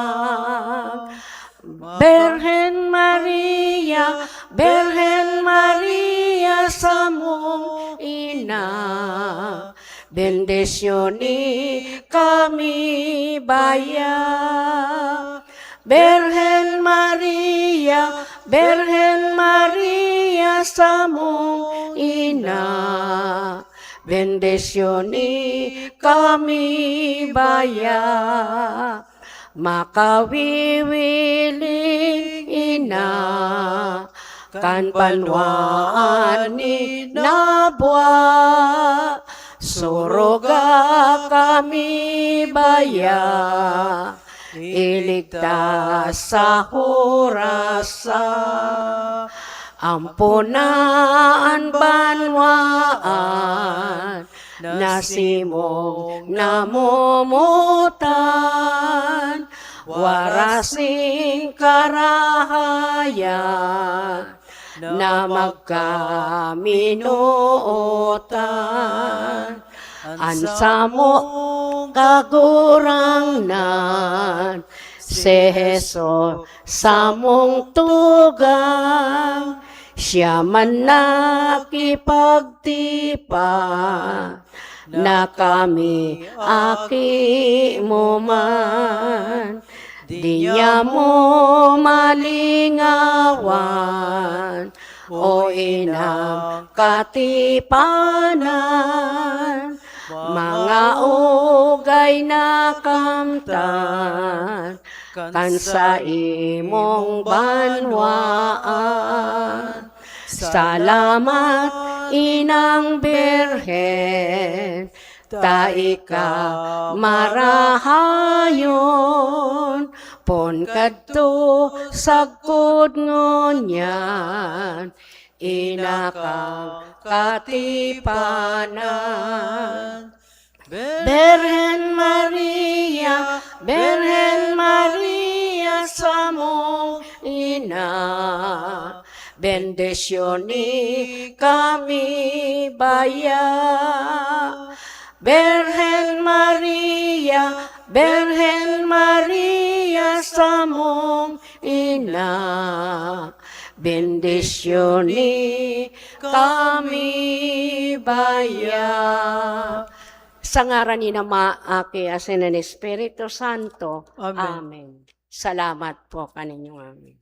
Birhen Maria, Birhen Maria, samong ina, bendisyoni kami baya. Birhen Maria, Birhen Maria, samong ina, bendisyoni kami baya. Makawiwiling ina, kan banwaan nin Nabua, suruga kami baya, iligtas sa hurasa. Ampon na an banwaan na simong namomotan, warasing karahayan na magkaminootan. An samong Kagurangnan, si Jesus samong tugang, siya man nakipagtipan na kami aki mo man. Di niyamo malingawan, o inang katipanan, mga ugay na kamtan kan saimong banwaan. Salamat, Inang Birhen, ta ika marahayon, pon kadto sagkod ngunyan, ina kang katipanan. Birhen Maria, Birhen Maria, samong ina, bendisyoni kami baya. Birhen Maria, Birhen Maria, samong na, bendisyoni kami baya. Sa ngaran ni Ama, Aki, asin an Espiritu Santo. Amen. Amen. Salamat po kaninyo, amen.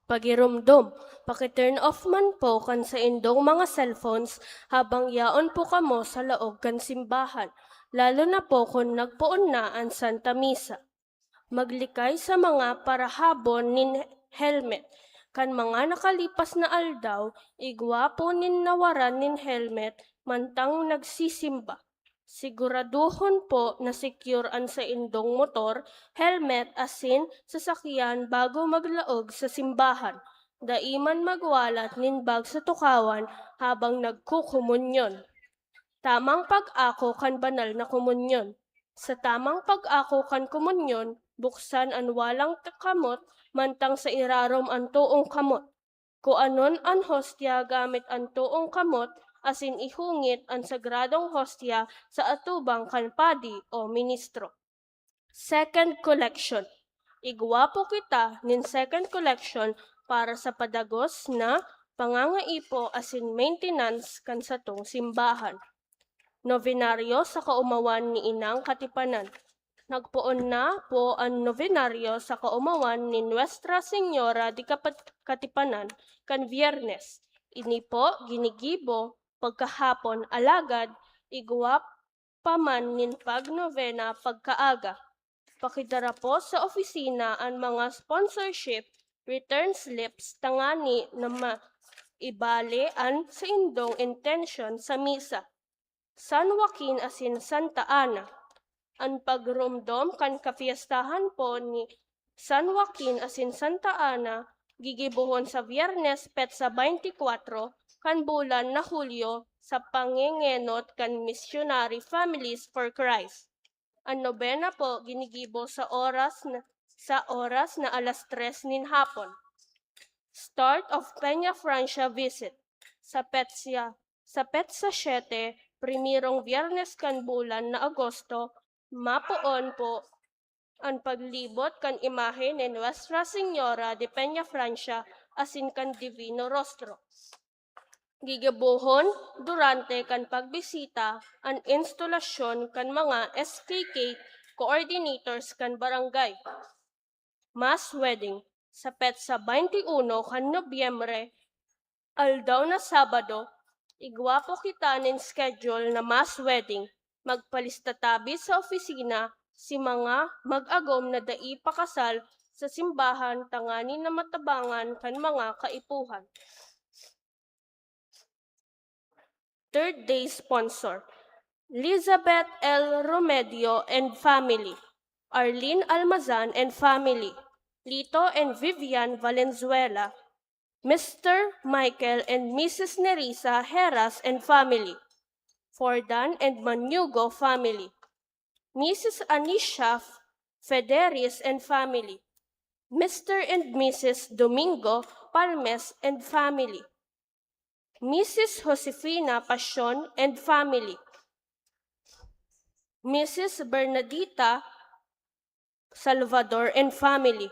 Pagiromdom, paki-turn off man po kan saindong mga cellphones habang yaon po kamo sa laog kan simbahan, lalo na po kun nagpoon na an Santa Misa. Maglikay sa mga parahabon nin helmet. Kan mga nakalipas na aldaw, igwa po nin nawaran nin helmet mantang nagsisimba. Siguraduhon po na secure an saindong motor, helmet asin sasakyan bago maglaog sa simbahan. Dai man magwalat nin bag sa tukawan habang nagkukomunyon. Tamang pag-ako kan banal na komunyon. Sa tamang pag-ako kan komunyon, buksan an walang kamot mantang sa irarom an toong kamot. Kuanon an hostya gamit an toong kamot asin ihungit an sagradong hostya sa atubang kan padi o ministro. Second collection. Igwa po kita nin second collection para sa padagos na pangangaipo asin maintenance kan satong simbahan. Nobenaryo sa kaomawan ni Inang Katipanan. Nagpoon na po an nobenaryo sa kaomawan ni Nuestra Señora de Kapat-, Katipanan kan Biyernes. Ini po ginigibo pagkahapon, alagad igwa pa man nin pag-novena pagkaaga. Pakidara po sa opisina an mga sponsorship return slips tangani na maibale an saindong intensyon sa misa. San Joaquin asin Santa Ana. An pagromdom kan kapyestahan po ni San Joaquin asin Santa Ana gigibohon sa Biyernes, petsa twenty-four kan bulan na Hulyo, sa pangengenot kan Missionary Families for Christ. An nobena po ginigibo sa oras na, sa oras na alas tres nin hapon. Start of Peña Francia visit. Sa petsa, sa petsa siete, primerong Biyernes kan bulan na Agosto, mapoon po an paglibot kan imahe ni Nuestra Señora de Peña Francia asin kan Divino Rostro. Gigibohon durante kan pagbisita an instalasyon kan mga S K K coordinators kan barangay. Mass wedding. Sa petsa twenty-one kan Nobyembre, aldaw na Sabado, igwa po kita nin schedule na mass wedding. Magpalista tabi sa opisina si mga mag-agom na dai pakasal sa simbahan tangani na matabangan kan mga kaipuhan. Third day sponsor, Elizabeth L Romedio and family, Arlene Almazan and family, Lito and Vivian Valenzuela, Mister Michael and Missus Nerissa Heras and family, Fordan and Manugo family, Missus Anisha Federis and family, Mister and Missus Domingo Palmes and family, Missus Josefina Pasion and family, Missus Bernadita Salvador and family,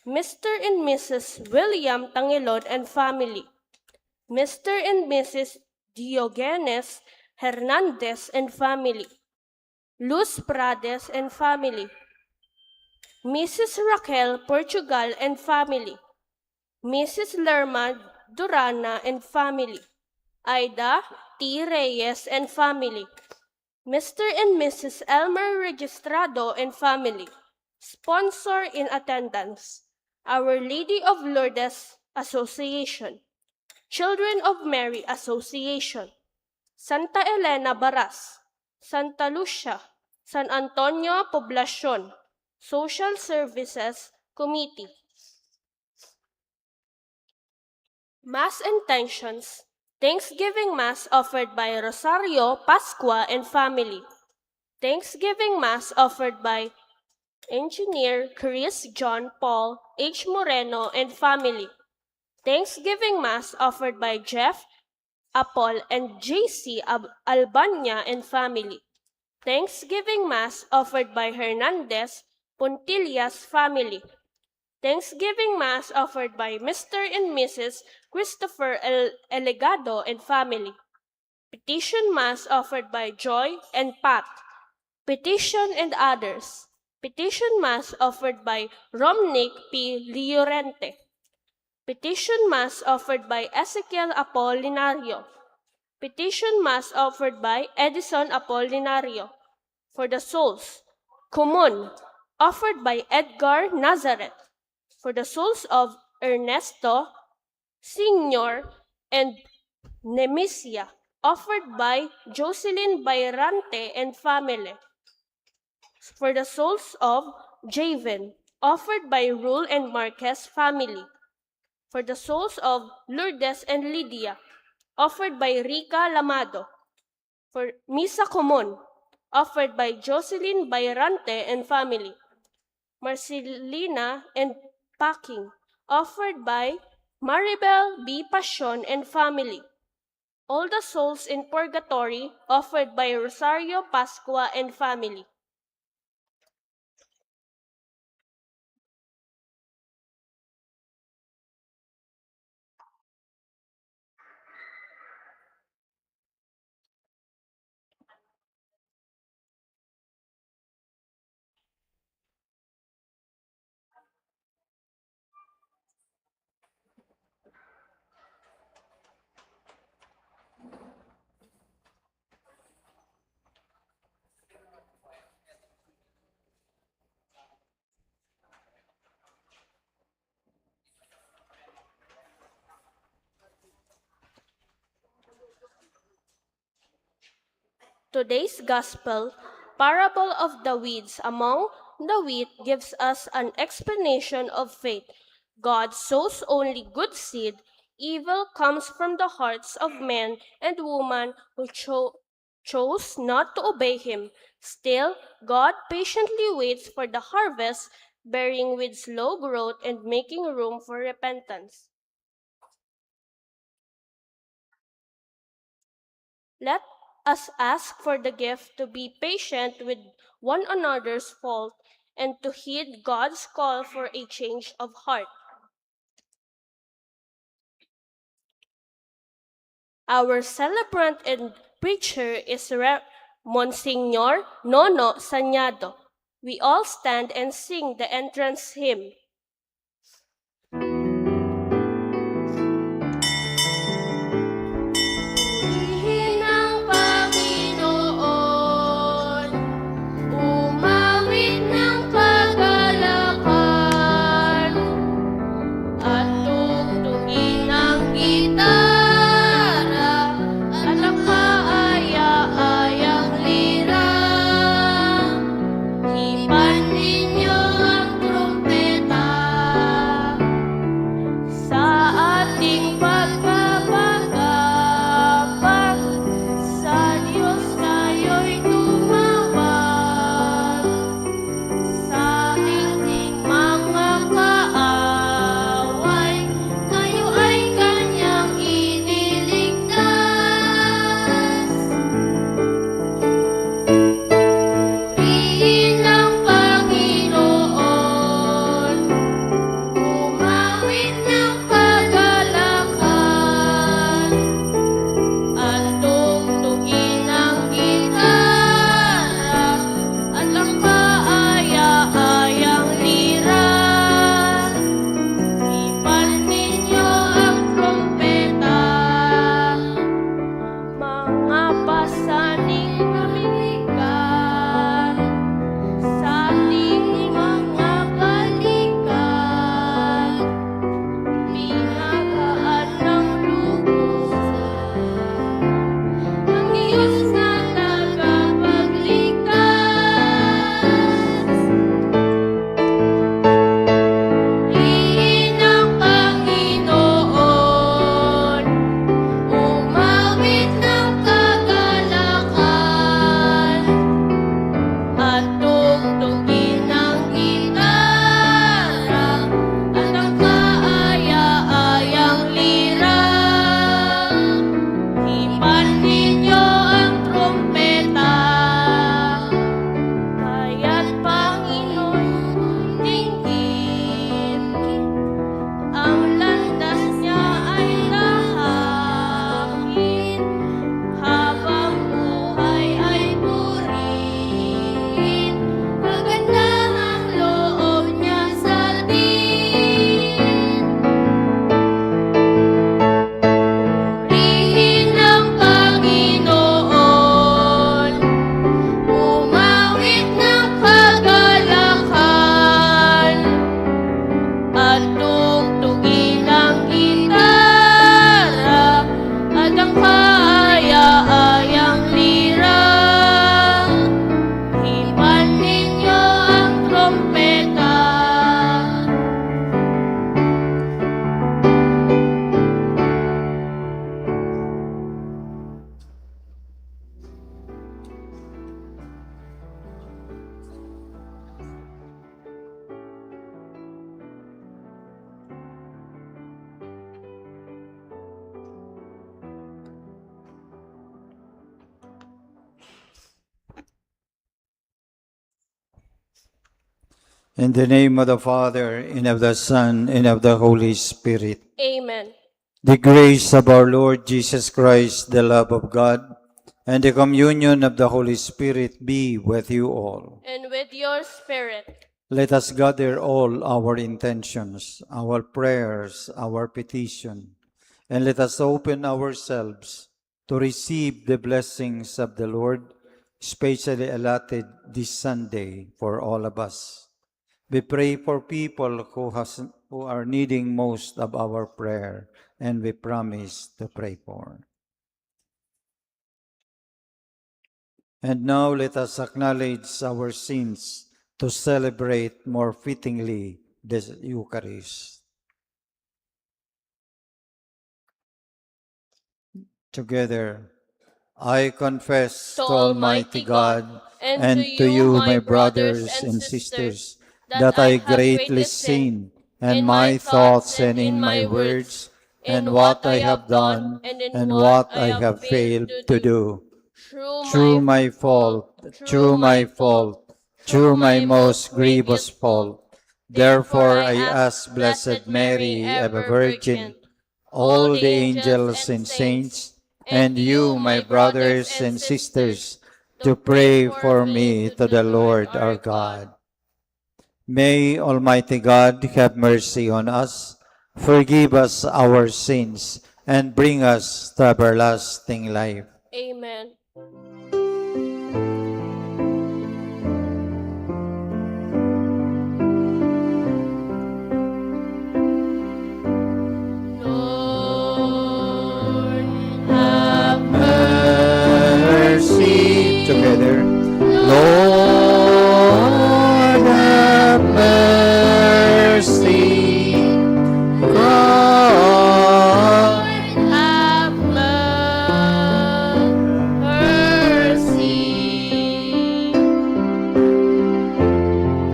Mister and Missus William Tangilon and family, Mister and Missus Diogenes Hernandez and family, Luz Prades and family, Missus Raquel Portugal and family, Missus Lerma Durana and family, Aida T Reyes and family, Mister and Missus Elmer Registrado and family. Sponsor in attendance, Our Lady of Lourdes Association, Children of Mary Association, Santa Elena Baras, Santa Lucia, San Antonio Poblacion, Social Services Committee. Mass intentions. Thanksgiving Mass offered by Rosario Pascua and family. Thanksgiving Mass offered by Engineer Chris John Paul H. Moreno and family. Thanksgiving Mass offered by Jeff Apol and J C Ab-, Albania and family. Thanksgiving Mass offered by Hernandez Puntillas family. Thanksgiving Mass offered by Mister and Missus Christopher El-, Elegado and family. Petition Mass offered by Joy and Pat. Petition and others. Petition Mass offered by Romnick P. Llorente. Petition Mass offered by Ezekiel Apolinario. Petition Mass offered by Edison Apolinario. For the souls. Common, offered by Edgar Nazareth. For the souls of Ernesto, Senior, and Nemesia, offered by Jocelyn Bayrante and family. For the souls of Javen, offered by Rule and Marquez family. For the souls of Lourdes and Lydia, offered by Rica Lamado. For Misa Common, offered by Jocelyn Bayrante and family. Marcelina and Packing, offered by Maribel B. Pasion and family. All the souls in purgatory, offered by Rosario Pascua and family. Today's gospel, parable of the weeds among the wheat, gives us an explanation of faith. God sows only good seed. Evil comes from the hearts of men and women who cho-, chose not to obey Him. Still, God patiently waits for the harvest, bearing with slow growth and making room for repentance. Let us ask for the gift to be patient with one another's fault and to heed God's call for a change of heart. Our celebrant and preacher is Re-, Monsignor Nono Sañado. We all stand and sing the entrance hymn. Purihin ang Panginoon, umawit ng kagalakan, at tugtugin ang gitara at ang kaaya-ayang lira. Hipan ninyo ang trumpeta In the name of the Father, and of the Son, and of the Holy Spirit. Amen. The grace of our Lord Jesus Christ, the love of God, and the communion of the Holy Spirit be with you all. And with your spirit. Let us gather all our intentions, our prayers, our petition, and let us open ourselves to receive the blessings of the Lord, specially allotted this Sunday for all of us. We pray for people who has, who are needing most of our prayer, and we promise to pray for. And now let us acknowledge our sins to celebrate more fittingly the Eucharist. Together, I confess to Almighty God and to you, my brothers and sisters, that I greatly sin in my thoughts and in my words, and what I have done and what I have failed to do. Through my fault, through my fault, through my most grievous fault. Therefore, I ask Blessed Mary, ever Virgin, all the angels and saints, and you, my brothers and sisters, to pray for me to the Lord our God. May Almighty God have mercy on us, forgive us our sins, and bring us to everlasting life. Amen. Lord, have mercy. Together. Lord, have mercy. Christ, have mercy.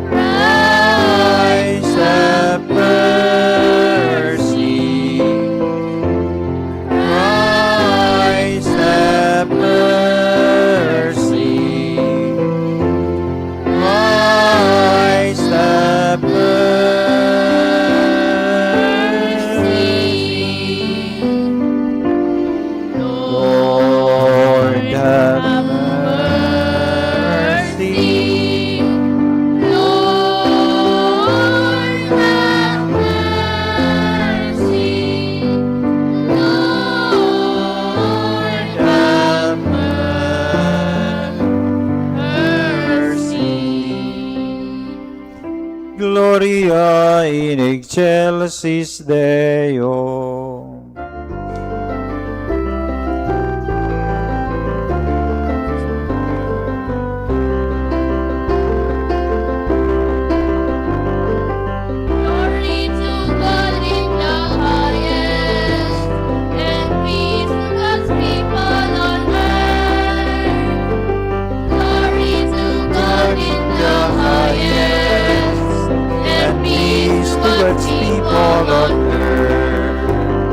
Christ, have mercy. Christ, have mercy. Christ, have mercy. Lord, have mercy. Lord, have mercy. Lord, have mercy. Gloria in excelsis Deo. Glory to God in the highest, and peace to God's people on earth. Glory to God in the highest, and peace to God's people on earth.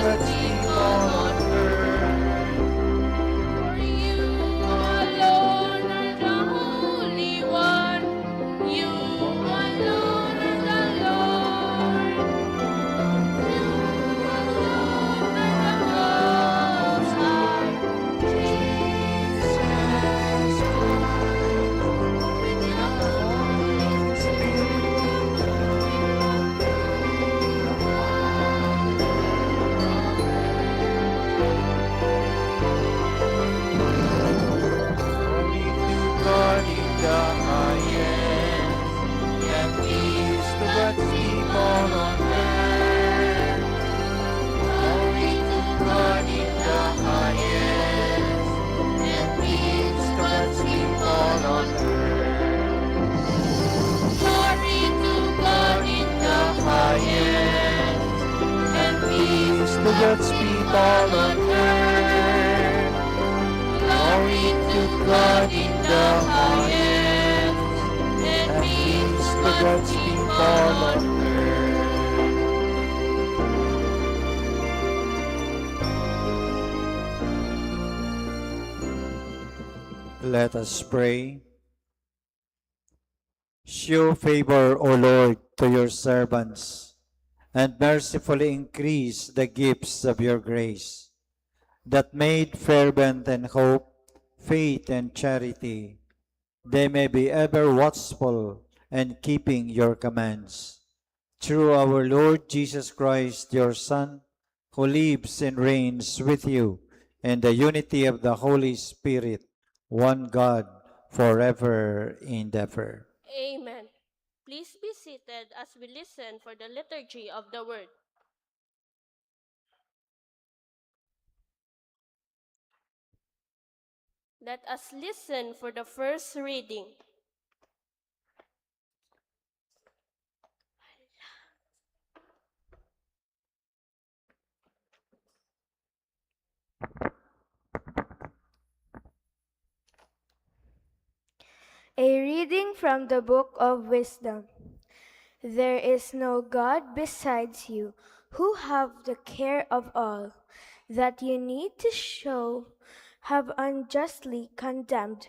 God's people on earth. For you alone are the Holy One. You alone are the Lord. You alone are the Most High. Glory to God in the highest, and peace to God's people on earth. Glory to God in the highest, and peace to God's people on earth. Glory to God in the highest, and peace to God's people on earth. Glory to God in the highest, and peace to God's people on earth. Let us pray. Show favor, O Lord, to your servants, and mercifully increase the gifts of your grace, that made fervent in hope, faith, and charity, they may be ever watchful and keeping your commands. Through our Lord Jesus Christ, your Son, who lives and reigns with you in the unity of the Holy Spirit, one God, forever and ever. Amen. Please be seated as we listen for the liturgy of the word. Let us listen for the first reading. A reading from the Book of Wisdom. There is no God besides you who have the care of all that you need to show have unjustly condemned.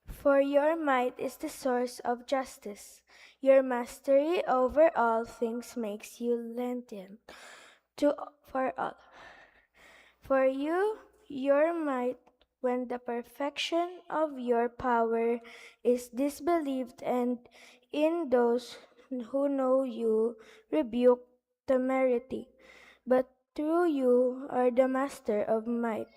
For your might is the source of justice. Your mastery over all things makes you lenient to for all. For you, your might, when the perfection of your power is disbelieved, and in those who know you rebuke temerity. But through you are the master of might.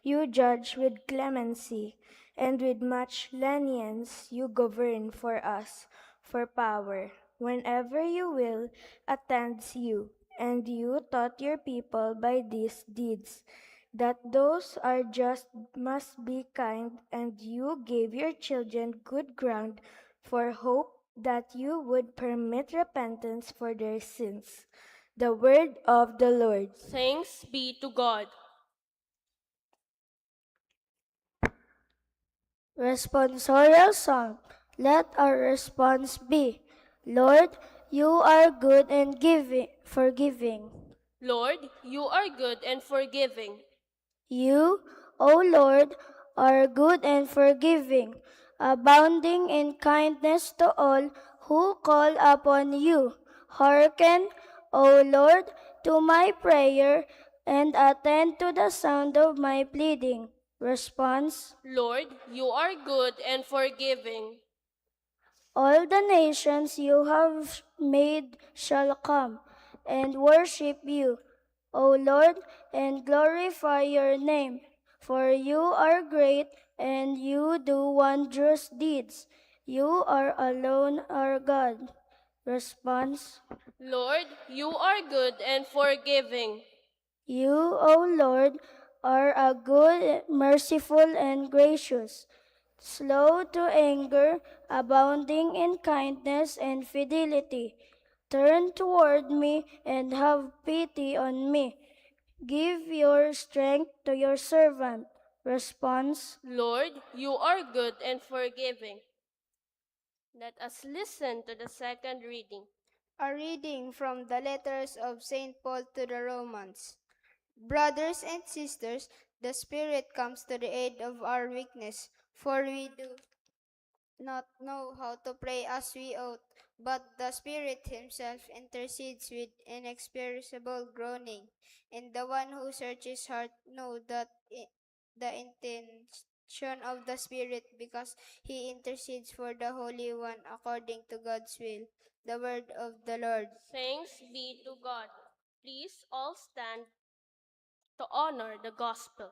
You judge with clemency, and with much lenience you govern for us. For power, whenever you will, attends you, and you taught your people by these deeds, that those are just must be kind, and you gave your children good ground for hope that you would permit repentance for their sins. The word of the Lord. Thanks be to God. Responsorial Psalm. Let our response be, Lord, you are good and giving, forgiving. Lord, you are good and forgiving. You, O Lord, are good and forgiving, abounding in kindness to all who call upon you. Hearken, O Lord, to my prayer, and attend to the sound of my pleading. Response. Lord, you are good and forgiving. All the nations you have made shall come and worship you, O Lord, and glorify your name. For you are great, and you do wondrous deeds. You are alone our God. Response. Lord, you are good and forgiving. You, O Lord, are a good, merciful, and gracious, slow to anger, abounding in kindness and fidelity. Turn toward me and have pity on me. Give your strength to your servant. Response. Lord, you are good and forgiving. Let us listen to the second reading. A reading from the letters of Saint Paul to the Romans. Brothers and sisters, the Spirit comes to the aid of our weakness, for we do not know how to pray as we ought, but the Spirit Himself intercedes with inexpressible groaning, and the one who searches heart knows that i- the intention of the Spirit, because He intercedes for the Holy One according to God's will. The word of the Lord. Thanks be to God. Please all stand to honor the gospel.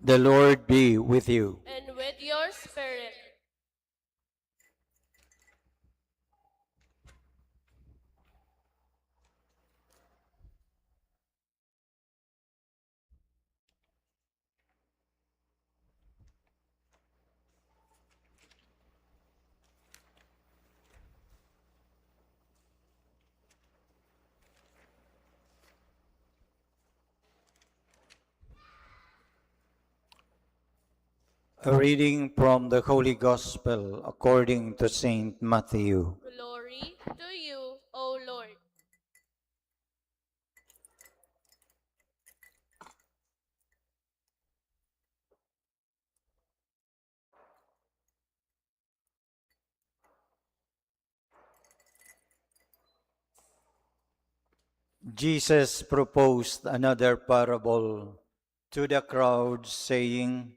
The Lord be with you. And with your spirit. A reading from the Holy Gospel according to Saint Matthew. Glory to you, O Lord. Jesus proposed another parable to the crowd, saying,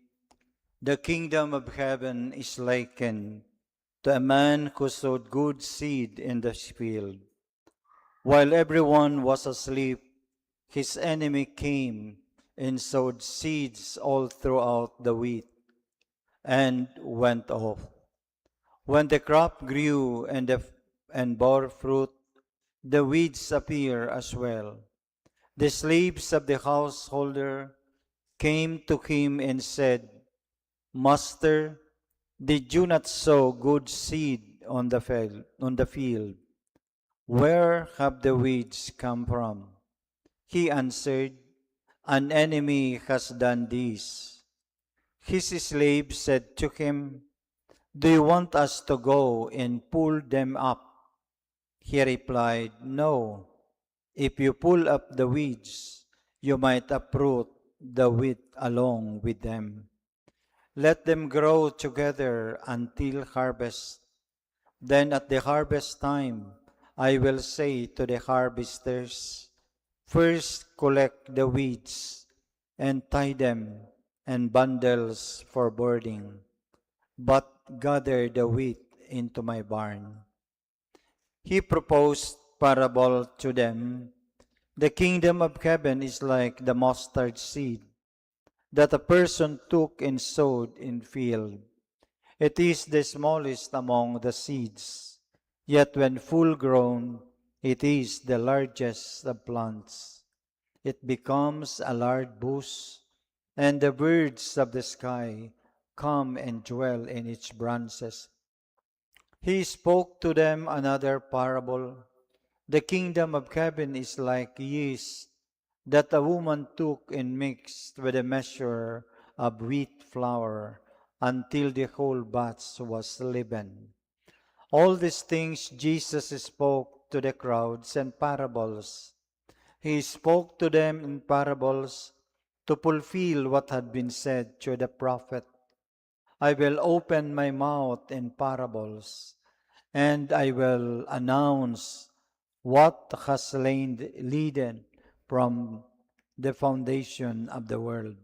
"The kingdom of heaven is likened to a man who sowed good seed in the field. While everyone was asleep, his enemy came and sowed seeds all throughout the wheat and went off. When the crop grew and the, and bore fruit, the weeds appear as well." The slaves of the householder came to him and said, "Master, did you not sow good seed on the fel-, on the field? Where have the weeds come from?" He answered, "An enemy has done this." His slave said to him, "Do you want us to go and pull them up?" He replied, "No. If you pull up the weeds, you might uproot the wheat along with them. Let them grow together until harvest. Then at the harvest time, I will say to the harvesters, 'First collect the weeds and tie them in bundles for burning, but gather the wheat into my barn.'" He proposed parable to them. "The kingdom of heaven is like the mustard seed that a person took and sowed in field. It is the smallest among the seeds, yet when full grown, it is the largest of plants. It becomes a large bush, and the birds of the sky come and dwell in its branches." He spoke to them another parable. "The kingdom of heaven is like yeast that a woman took and mixed with a measure of wheat flour until the whole batch was leavened. All these things Jesus spoke to the crowds in parables. He spoke to them in parables to fulfill what had been said through the prophet, "I will open my mouth in parables, and I will announce what has lain hidden from the foundation of the world."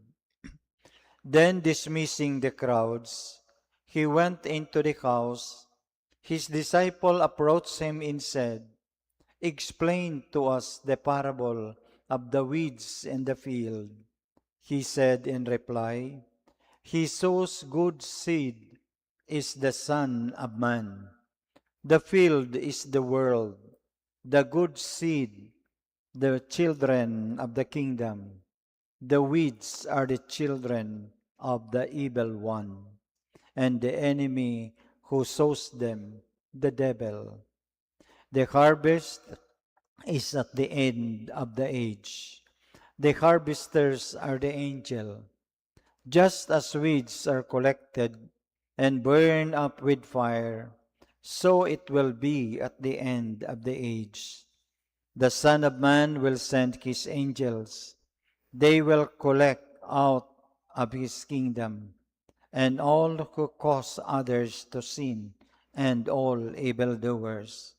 Then, dismissing the crowds, he went into the house. His disciple approached him and said, "Explain to us the parable of the weeds in the field." He said in reply, "He sows good seed is the Son of Man. The field is the world. The good seed, the children of the kingdom. The weeds are the children of the evil one, and the enemy who sows them, the devil. The harvest is at the end of the age. The harvesters are the angel. Just as weeds are collected and burned up with fire, so it will be at the end of the age. The Son of Man will send his angels. They will collect out of his kingdom and all who cause others to sin and all evildoers.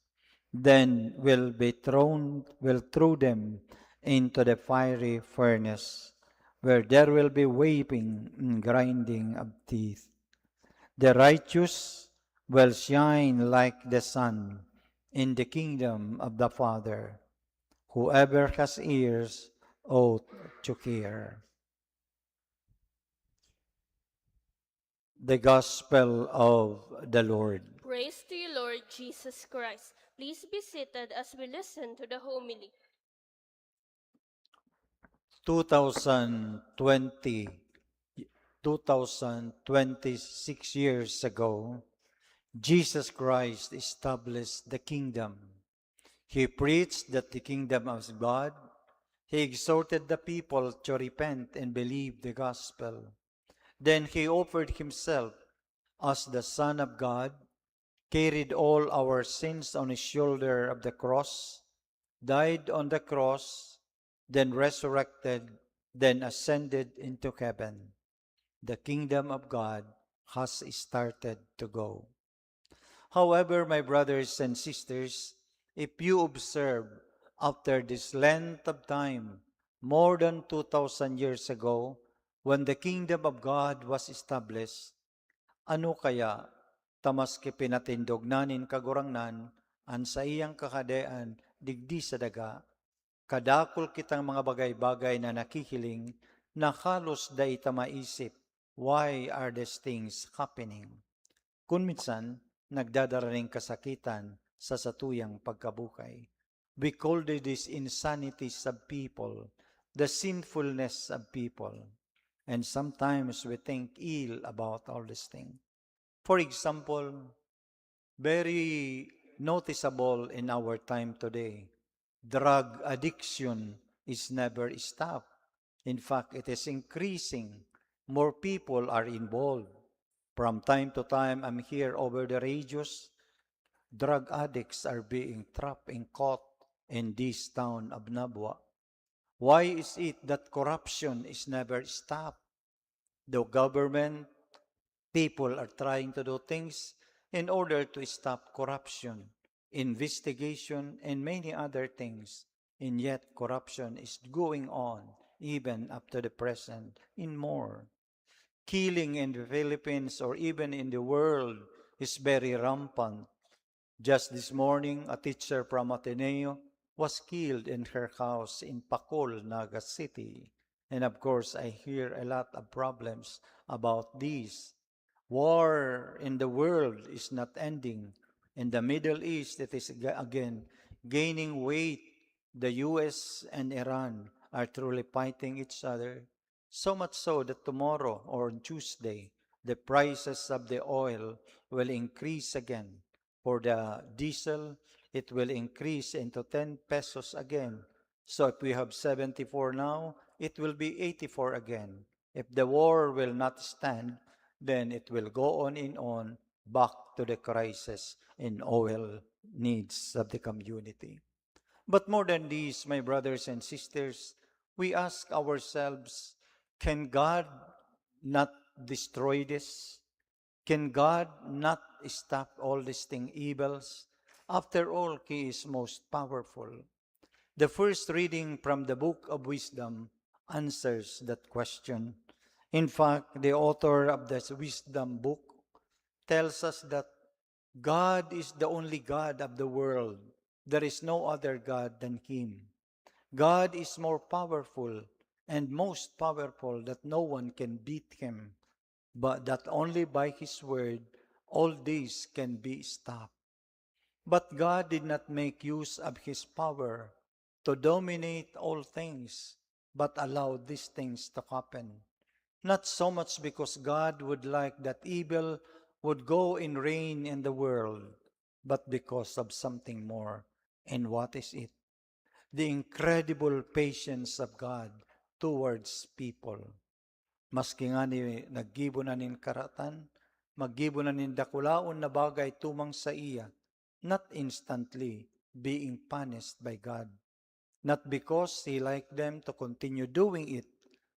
Then will be thrown, will throw them into the fiery furnace, where there will be weeping and grinding of teeth. The righteous will shine like the sun in the kingdom of the Father. Whoever has ears ought to hear. The Gospel of the Lord. Praise to you, Lord Jesus Christ. Please be seated as we listen to the homily. Two thousand twenty, two thousand twenty-six years ago, Jesus Christ established the kingdom. He preached that the kingdom of God. He exhorted the people to repent and believe the gospel. Then he offered himself as the Son of God, carried all our sins on his shoulder of the cross, died on the cross, then resurrected, then ascended into heaven. The kingdom of God has started to go. However, my brothers and sisters, if you observe, after this length of time, more than two thousand years ago, when the kingdom of God was established, ano kaya ta maski pinatindog na nin Kagurangnan an saiyang kahadean digdi sa daga, kadakul kitang mga bagay-bagay na nakihiling na halos dai ta maisip, "Why are these things happening?" Kun minsan, nagdadara nin kasakitan sa satuyang pagkabuhay. We call these insanities of people, the sinfulness of people. And sometimes we think ill about all these things. For example, very noticeable in our time today, drug addiction is never stopped. In fact, it is increasing. More people are involved. From time to time, I'm here over the radios. Drug addicts are being trapped and caught in this town of Nabua. Why is it that corruption is never stopped? The government, people are trying to do things in order to stop corruption, investigation, and many other things. And yet, corruption is going on even up to the present and more. Killing in the Philippines or even in the world is very rampant. Just this morning, a teacher from Ateneo was killed in her house in Pacol, Naga City. And of course, I hear a lot of problems about this. War in the world is not ending. In the Middle East, it is ga-, again gaining weight. The U S and Iran are truly fighting each other. So much so that tomorrow or on Tuesday, the prices of the oil will increase again. For the diesel, it will increase into ten pesos again. So if we have seventy-four now, it will be eighty-four again. If the war will not stand, then it will go on and on, back to the crisis in oil needs of the community. But more than this, my brothers and sisters, we ask ourselves, can God not destroy this? Can God not stop all these thing evils? After all, He is most powerful. The first reading from the Book of Wisdom answers that question. In fact, the author of the Wisdom book tells us that God is the only God of the world. There is no other God than Him. God is more powerful and most powerful that no one can beat Him, but that only by His word all this can be stopped. But God did not make use of His power to dominate all things, but allowed these things to happen. Not so much because God would like that evil would go and reign in the world, but because of something more. And what is it? The incredible patience of God towards people. Maski ngani naggibo na nin karatan, maggibo na nin dakulaon na bagay tumang saiya, not instantly being punished by God. Not because He liked them to continue doing it,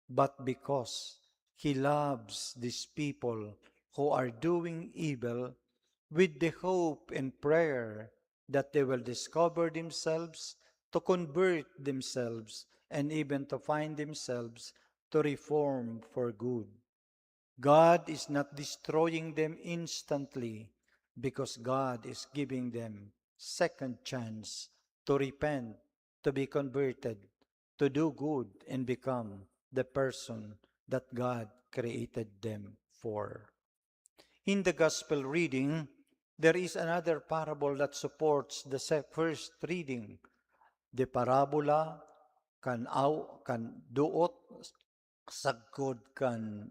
but because He loves these people who are doing evil, with the hope and prayer that they will discover themselves, to convert themselves, and even to find themselves to reform for good. God is not destroying them instantly because God is giving them second chance to repent, to be converted, to do good, and become the person that God created them for. In the gospel reading, there is another parable that supports the se-, first reading, the parabola kan aw-, kan duot sagkod kan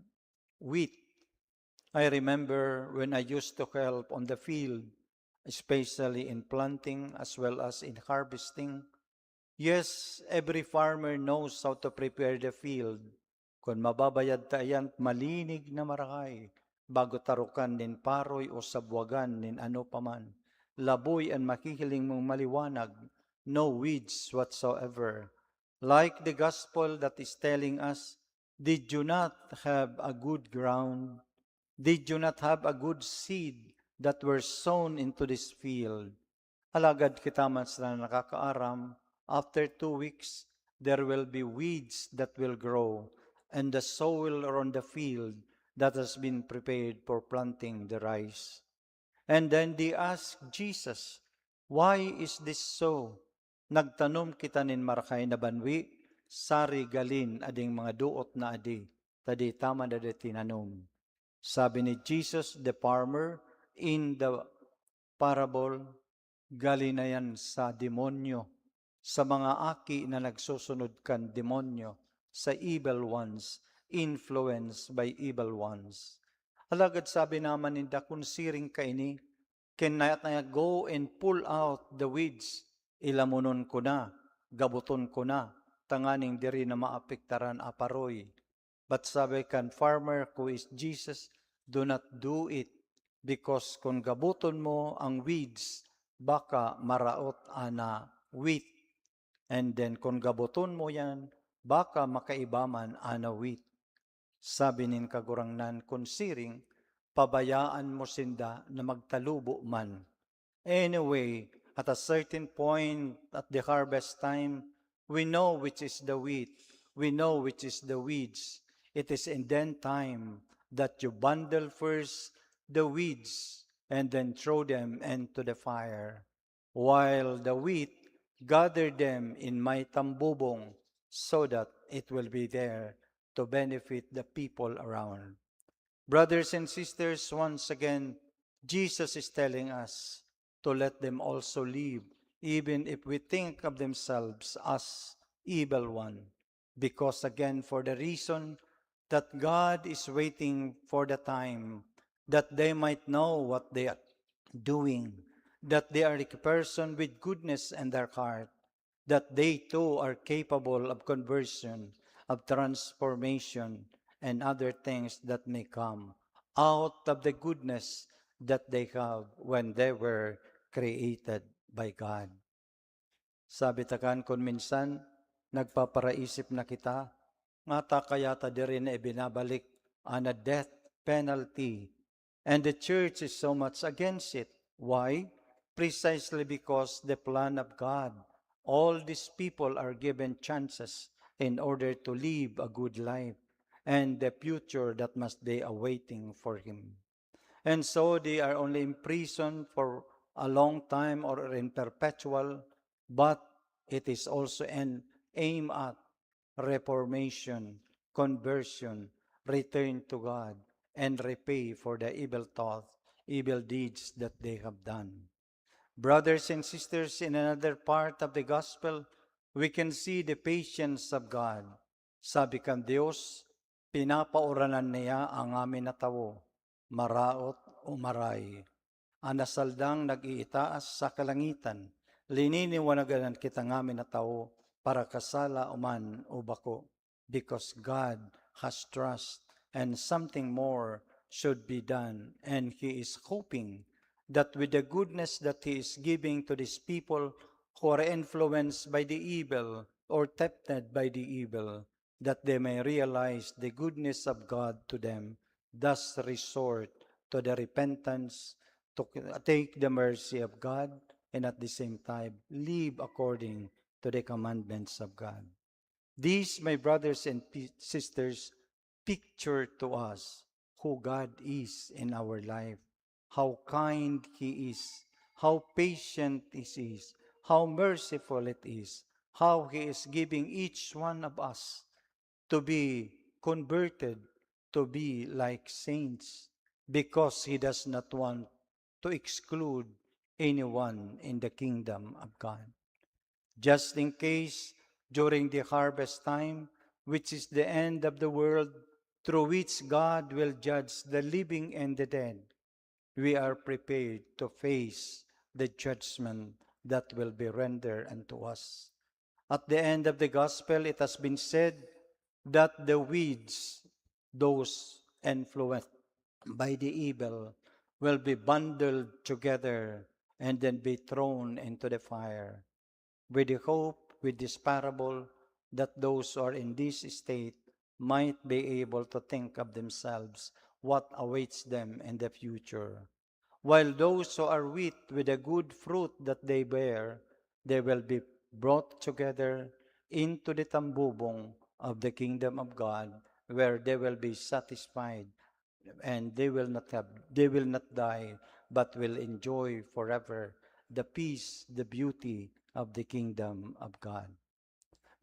wheat. I remember when I used to help on the field, especially in planting as well as in harvesting. Yes, every farmer knows how to prepare the field. Kun mababayad ta iyan, malinig na marahay, bago tarukan nin paroy o sabwagan nin ano pa man. Laboy an mahihiling mong maliwanag, no weeds whatsoever. Like the gospel that is telling us, did you not have a good ground? Did you not have a good seed that were sown into this field? Alagad kita man sana nakakaaram, after two weeks, there will be weeds that will grow, and the soil around the field that has been prepared for planting the rice. And then they ask Jesus, "Why is this so? Nagtanom kita nin marahay na banwi, sari galin ading mga duot na adi, ta di ta man adi tinanom." Sabi ni Jesus, the farmer in the parable, "Galing na yan sa demonyo, sa mga aki na nagsusunod kan demonyo, sa evil ones, influenced by evil ones." Alagad sabi naman ninda, kun siring kaini, "Can I, I go and pull out the weeds? Ilamunon ko na, gaboton ko na, tanganing diri na maapektaran a paroy." But sabi kan farmer, who is Jesus, "Do not do it, because kun gaboton mo ang weeds, baka maraot ana wheat. And then kun gaboton mo yan, baka makaiba man ana wheat." Sabi nin Kagurangnan, kun siring, pabayaan mo sinda na magtalubo man. Anyway, at a certain point at the harvest time, we know which is the wheat, we know which is the weeds. It is in then time that you bundle first the weeds and then throw them into the fire, while the wheat, gather them in my tambubong, so that it will be there to benefit the people around. Brothers and sisters, once again, Jesus is telling us to let them also live, even if we think of themselves as evil one. Because again, for the reason that God is waiting for the time that they might know what they are doing, that they are a person with goodness in their heart, that they too are capable of conversion, of transformation, and other things that may come out of the goodness that they have when they were created by God. Sabi ta kan, kun minsan, nagpaparaisip na kita, ngata kaya ta diri na ibinabalik an death penalty, and the church is so much against it. Why? Precisely because the plan of God, all these people are given chances in order to live a good life and the future that must be awaiting for him. And so they are only in prison for a long time or in perpetual, but it is also an aim at reformation, conversion, return to God, and repay for the evil thought, evil deeds that they have done. Brothers and sisters, in another part of the gospel, we can see the patience of God. Sabi kan Dios, pinapauranan niya ang amin na tawo, maraot o maray. An nasaldang nag-iitaas sa kalangitan, lininiwanagan kita ngamin na tawo para kasala o man o bako, because God has trust and something more should be done, and He is hoping that with the goodness that He is giving to these people who are influenced by the evil or tempted by the evil, that they may realize the goodness of God to them, thus resort to the repentance, to take the mercy of God, and at the same time live according to the commandments of God. These, my brothers and pi- sisters, picture to us who God is in our life, how kind He is, how patient He is, how merciful it is, how He is giving each one of us to be converted, to be like saints, because He does not want to exclude anyone in the kingdom of God. Just in case, during the harvest time, which is the end of the world, through which God will judge the living and the dead, we are prepared to face the judgment that will be rendered unto us. At the end of the gospel, it has been said that the weeds, those influenced by the evil, will be bundled together and then be thrown into the fire. With the hope, with this parable, that those who are in this state might be able to think of themselves what awaits them in the future. While those who are wheat with the good fruit that they bear, they will be brought together into the tambubong of the kingdom of God, where they will be satisfied and they will not have, they will not die, but will enjoy forever the peace, the beauty of the kingdom of God.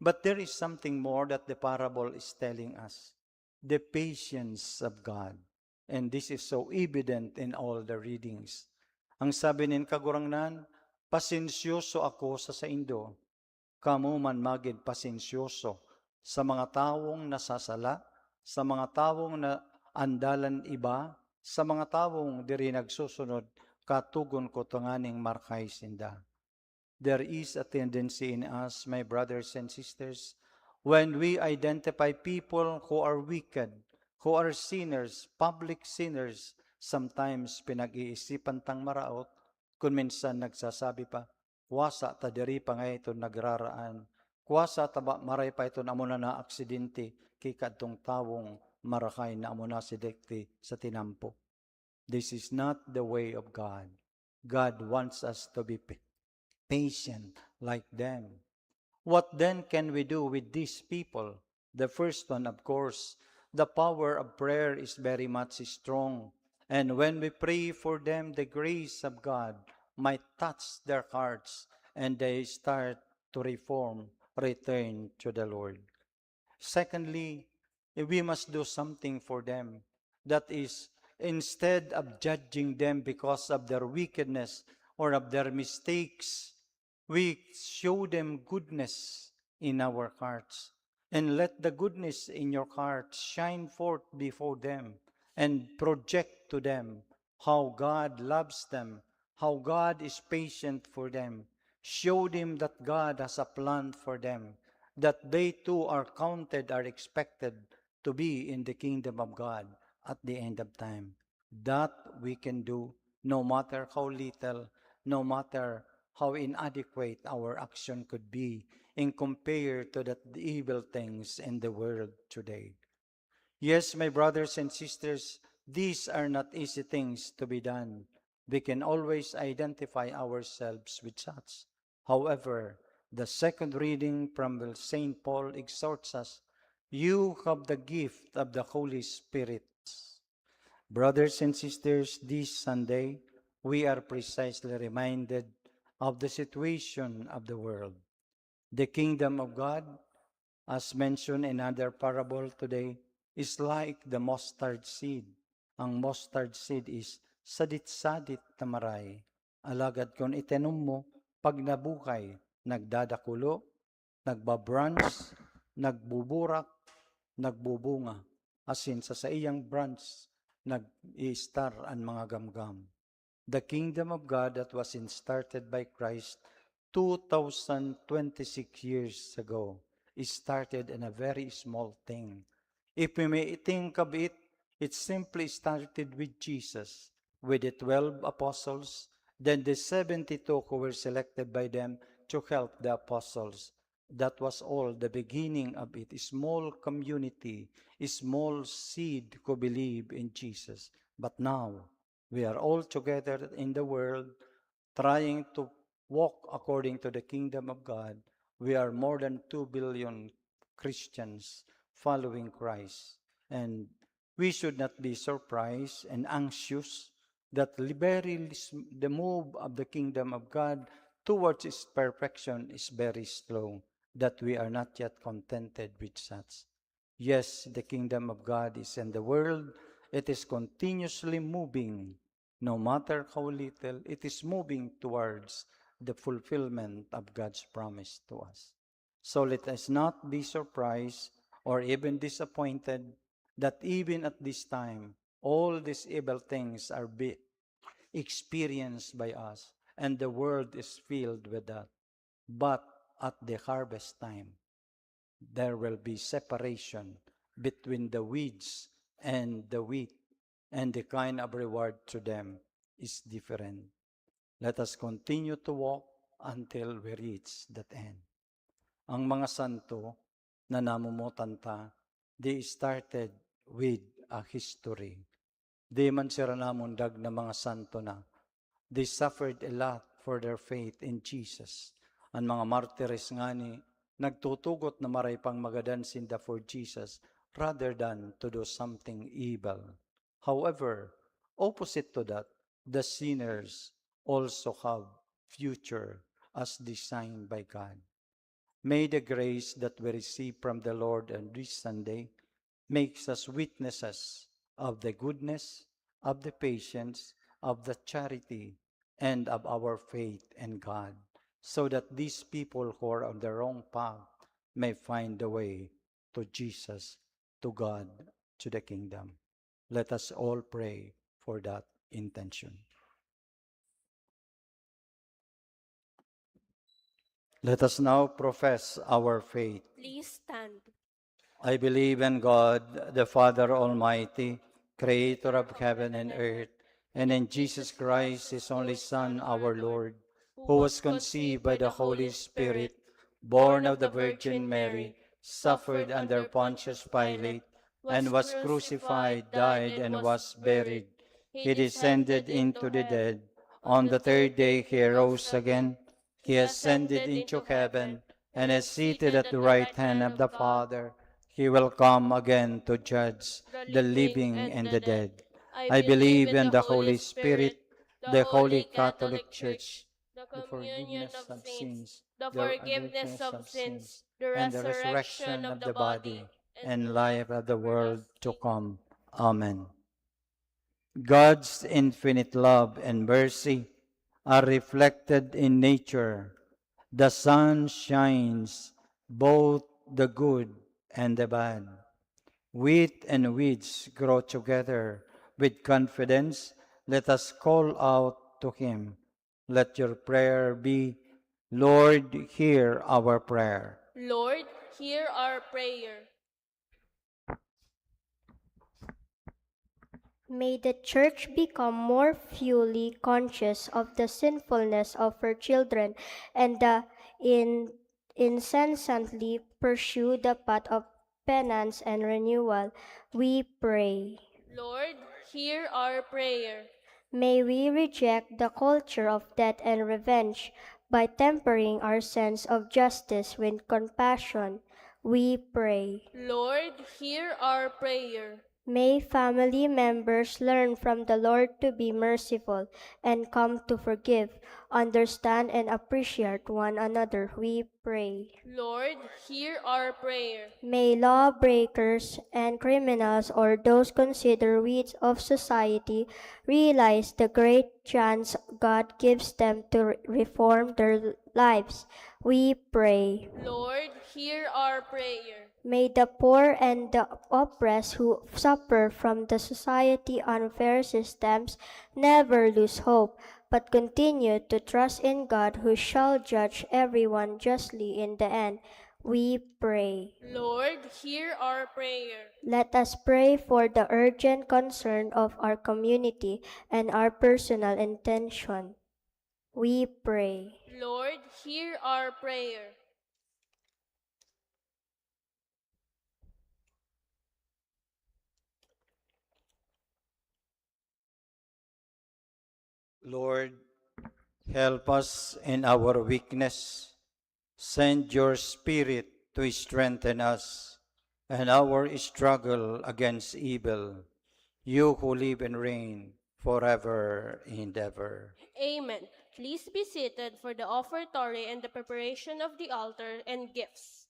But there is something more that the parable is telling us, the patience of God. And this is so evident in all the readings. Ang sabi nin Kagurangnan, "Pasensyoso ako sa saindo." Kamo man magin pasensyoso sa mga tawong nasasala, sa mga tawong na andalan iba, sa mga tawong diri nagsusunod, katugon ko tanganing marakay sinda. There is a tendency in us, my brothers and sisters, when we identify people who are wicked, who are sinners, public sinners, sometimes pinag-iisipan tang maraot, kun minsan nagsasabi pa, "Kwasa ta diri pa nga iton nagraraan. Kwasa ta ba maray pa iton amo na naaksidente ki kadtong tawong marakay na amo na si Dekti sa tinampo." This is not the way of God. God wants us to be pa- patient like them. What then can we do with these people? The first one, of course, the power of prayer is very much strong. And when we pray for them, the grace of God might touch their hearts and they start to reform, return to the Lord. Secondly, we must do something for them. That is, instead of judging them because of their wickedness or of their mistakes, we show them goodness in our hearts. And let the goodness in your heart shine forth before them and project to them how God loves them, how God is patient for them. Show them that God has a plan for them, that they too are counted, are expected to be in the kingdom of God at the end of time. That we can do, no matter how little, no matter how inadequate our action could be in compare to the evil things in the world today. Yes, my brothers and sisters, these are not easy things to be done. We can always identify ourselves with such. However, the second reading from Saint Paul exhorts us, "You have the gift of the Holy Spirit." Brothers and sisters, this Sunday, we are precisely reminded of the situation of the world. The kingdom of God, as mentioned in other parable today, is like the mustard seed. Ang mustard seed is sadit-sadit na maray. Alagad kun itanom mo, pag nabuhay, nagdadakulo, nagbabranch, nagbuburak, nagbubunga. Asin sa saiyang branch, nag-i-star an mga gamgam. The kingdom of God that was started by Christ two thousand twenty-six years ago is started in a very small thing. If we may think of it, it simply started with Jesus, with the twelve apostles, then the seventy-two who were selected by them to help the apostles. That was all the beginning of it. A small community, a small seed who believe in Jesus. But now, we are all together in the world trying to walk according to the kingdom of God. We are more than two billion Christians following Christ. And we should not be surprised and anxious that the very lis-, the move of the kingdom of God towards its perfection is very slow, that we are not yet contented with such. Yes, the kingdom of God is in the world. It is continuously moving. No matter how little, it is moving towards the fulfillment of God's promise to us. So let us not be surprised or even disappointed that even at this time, all these evil things are being experienced by us, and the world is filled with that. But at the harvest time, there will be separation between the weeds and the wheat, and the kind of reward to them is different. Let us continue to walk until we reach that end. Ang mga santo na namomotan ta, they started with a history. Di man sira namundag na mga santo na. They suffered a lot for their faith in Jesus. An mga martires ngani nagtutugot na maray pang magadan sinda for Jesus rather than to do something evil. However, opposite to that, the sinners also have future as designed by God. May the grace that we receive from the Lord on this Sunday makes us witnesses of the goodness, of the patience, of the charity, and of our faith in God, so that these people who are on the wrong path may find the way to Jesus, to God, to the kingdom. Let us all pray for that intention. Let us now profess our faith. Please stand. I believe in God, the Father Almighty, creator of heaven and earth, and in Jesus Christ, his only Son, our Lord, who was conceived by the Holy Spirit, born of the Virgin Mary, suffered under Pontius Pilate, and was crucified, died, and was buried. He descended into the dead. On the third day he arose again. He ascended into heaven and is seated at the right hand of the Father. He will come again to judge the living and the dead. I believe in the Holy Spirit, the Holy Catholic Church, the communion of saints, the forgiveness of sins, the resurrection of the body, and life of the world to come. Amen. God's infinite love and mercy are reflected in nature. The sun shines both the good and the bad. Wheat and weeds grow together. With confidence, let us call out to Him. Let your prayer be Lord, hear our prayer. Lord, hear our prayer. May the Church become more fully conscious of the sinfulness of her children and the in- incessantly pursue the path of penance and renewal, we pray. Lord, hear our prayer. May we reject the culture of death and revenge by tempering our sense of justice with compassion, we pray. Lord, hear our prayer. May family members learn from the Lord to be merciful and come to forgive, understand, and appreciate one another, we pray. Lord, hear our prayer. May lawbreakers and criminals or those considered weeds of society realize the great chance God gives them to re- reform their lives, we pray. Lord, hear our prayer. May the poor and the oppressed who suffer from the society unfair systems never lose hope, but continue to trust in God who shall judge everyone justly in the end, we pray. Lord, hear our prayer. Let us pray for the urgent concern of our community and our personal intention. We pray. Lord, hear our prayer. Lord, help us in our weakness. Send your Spirit to strengthen us and our struggle against evil. You who live and reign forever and ever. Amen. Please be seated for the offertory and the preparation of the altar and gifts.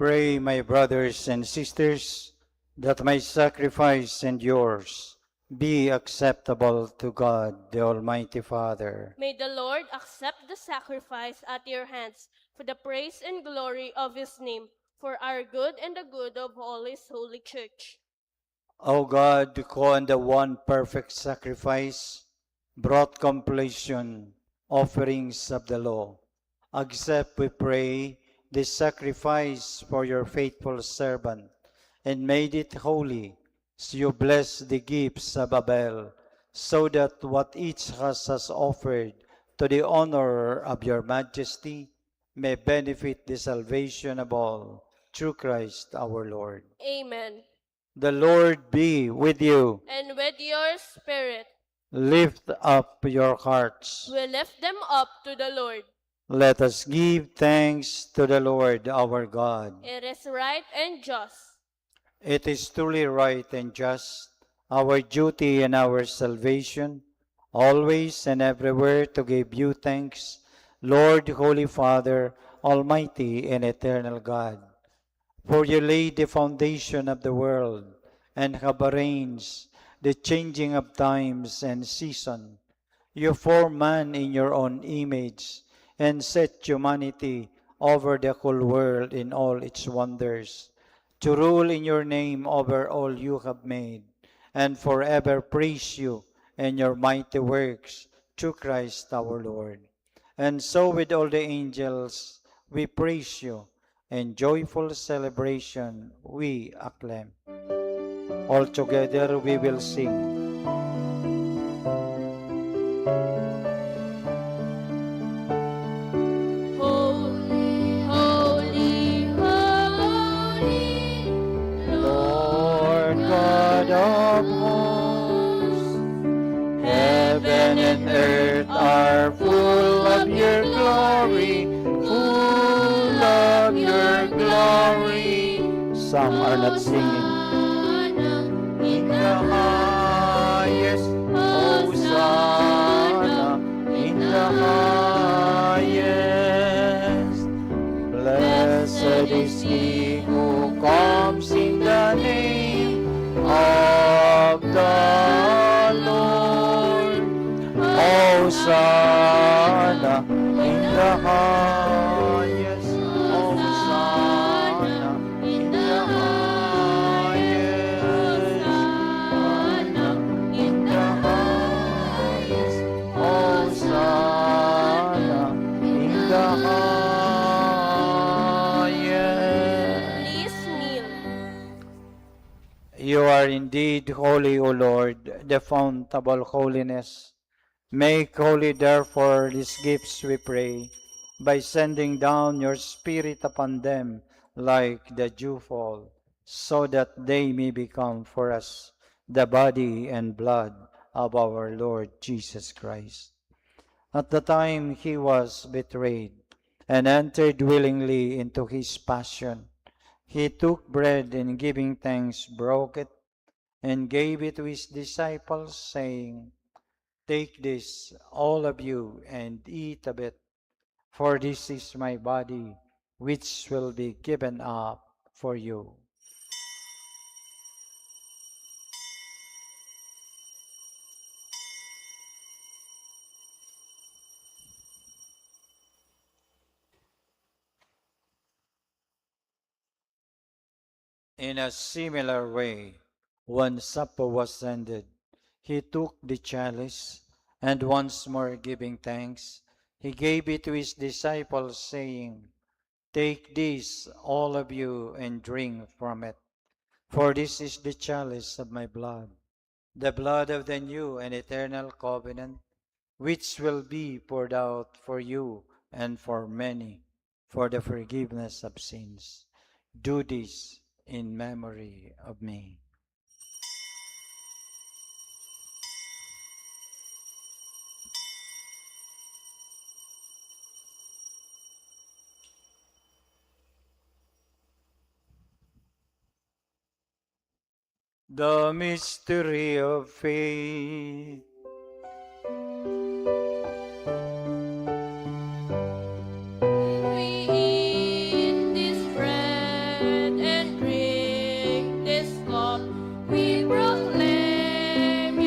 Pray, my brothers and sisters, that my sacrifice and yours be acceptable to God, the Almighty Father. May the Lord accept the sacrifice at your hands for the praise and glory of his name, for our good and the good of all his holy church. O God, who in the one perfect sacrifice brought completion offerings of the law, accept, we pray, this sacrifice for your faithful servant, and made it holy. So you bless the gifts of Abel, so that what each has, has offered to the honor of your majesty may benefit the salvation of all, through Christ our Lord. Amen. The Lord be with you. And with your spirit, Lift up your hearts. We lift them up to the Lord. Let us give thanks to the Lord our God. It is right and just. It is truly right and just, our duty and our salvation, always and everywhere to give you thanks, Lord, Holy Father, Almighty and Eternal God. For you laid the foundation of the world and have arranged the changing of times and season. You formed man in your own image and set humanity over the whole world in all its wonders, to rule in your name over all you have made, and forever praise you and your mighty works through Christ our Lord. And so with all the angels we praise you, and joyful celebration we acclaim. All together we will sing. Holy, holy, holy, Lord God of hosts, heaven and earth are full of your glory, full of your glory. Some are not singing. In the highest, Hosanna in the highest. Blessed is he who comes in the name of the Lord. Hosanna in the highest. Hosanna in the highest. Hosanna in the highest. Hosanna in the highest. Please kneel. You are indeed holy, O Lord, the fount of all holiness. Make holy, therefore, these gifts, we pray, by sending down your Spirit upon them like the dewfall, so that they may become for us the body and blood of our Lord Jesus Christ. At the time he was betrayed and entered willingly into his passion, he took bread and, giving thanks, broke it and gave it to his disciples, saying, "Take this, all of you, and eat of it, for this is my body, which will be given up for you." In a similar way, when supper was ended, he took the chalice, and once more giving thanks, he gave it to his disciples, saying, "Take this, all of you, and drink from it. For this is the chalice of my blood, the blood of the new and eternal covenant, which will be poured out for you and for many for the forgiveness of sins. Do this in memory of me." The mystery of faith. When we eat this bread and drink this cup, we proclaim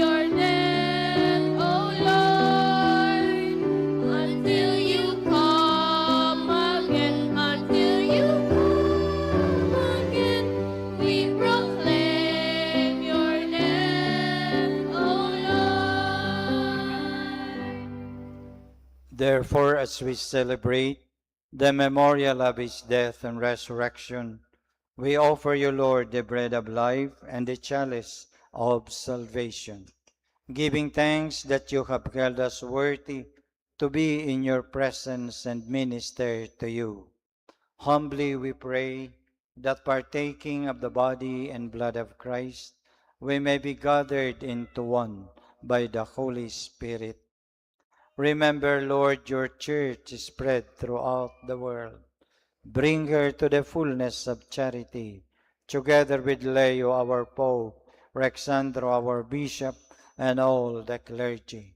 Therefore, as we celebrate the memorial of his death and resurrection, we offer you, Lord, the bread of life and the chalice of salvation, giving thanks that you have held us worthy to be in your presence and minister to you. Humbly we pray that, partaking of the body and blood of Christ, we may be gathered into one by the Holy Spirit. Remember, Lord, your church is spread throughout the world. Bring her to the fullness of charity, together with Leo, our Pope, Alexandro, our Bishop, and all the clergy.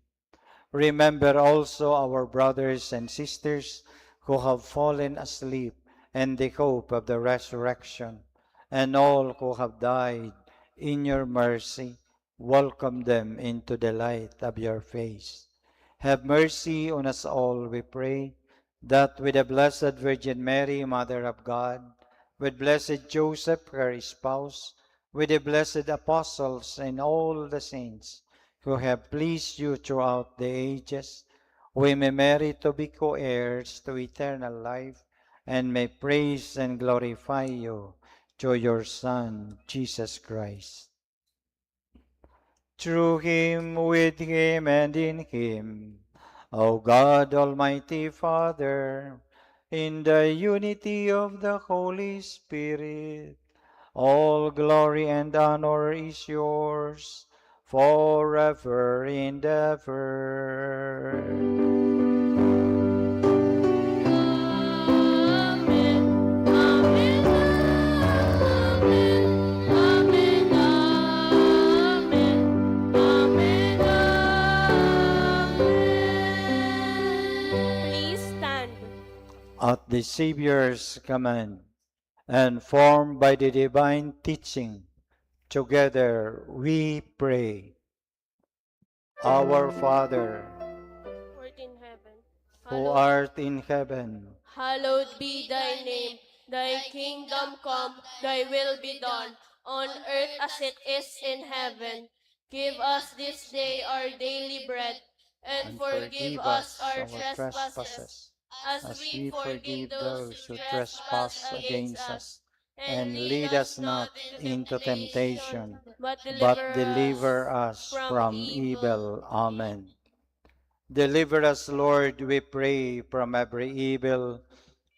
Remember also our brothers and sisters who have fallen asleep in the hope of the resurrection, and all who have died. In your mercy, welcome them into the light of your face. Have mercy on us all, we pray, that with the Blessed Virgin Mary, Mother of God, with Blessed Joseph, her spouse, with the blessed apostles and all the saints who have pleased you throughout the ages, we may merit to be co-heirs to eternal life and may praise and glorify you through your Son, Jesus Christ. Through him, with him, and in him, O God, Almighty Father, in the unity of the Holy Spirit, all glory and honor is yours forever and ever. Amen. Amen. Amen. Amen. Amen. Amen. Please stand. At the Savior's command, and formed by the divine teaching, together we pray. Our Father, who art in heaven, hallowed be thy name. Thy kingdom come, thy will be done, on earth as it is in heaven. Give us this day our daily bread, and forgive us our trespasses, as we forgive those who trespass against us. And lead us not into temptation, but deliver us from evil. Amen. Deliver us, Lord, we pray, from every evil.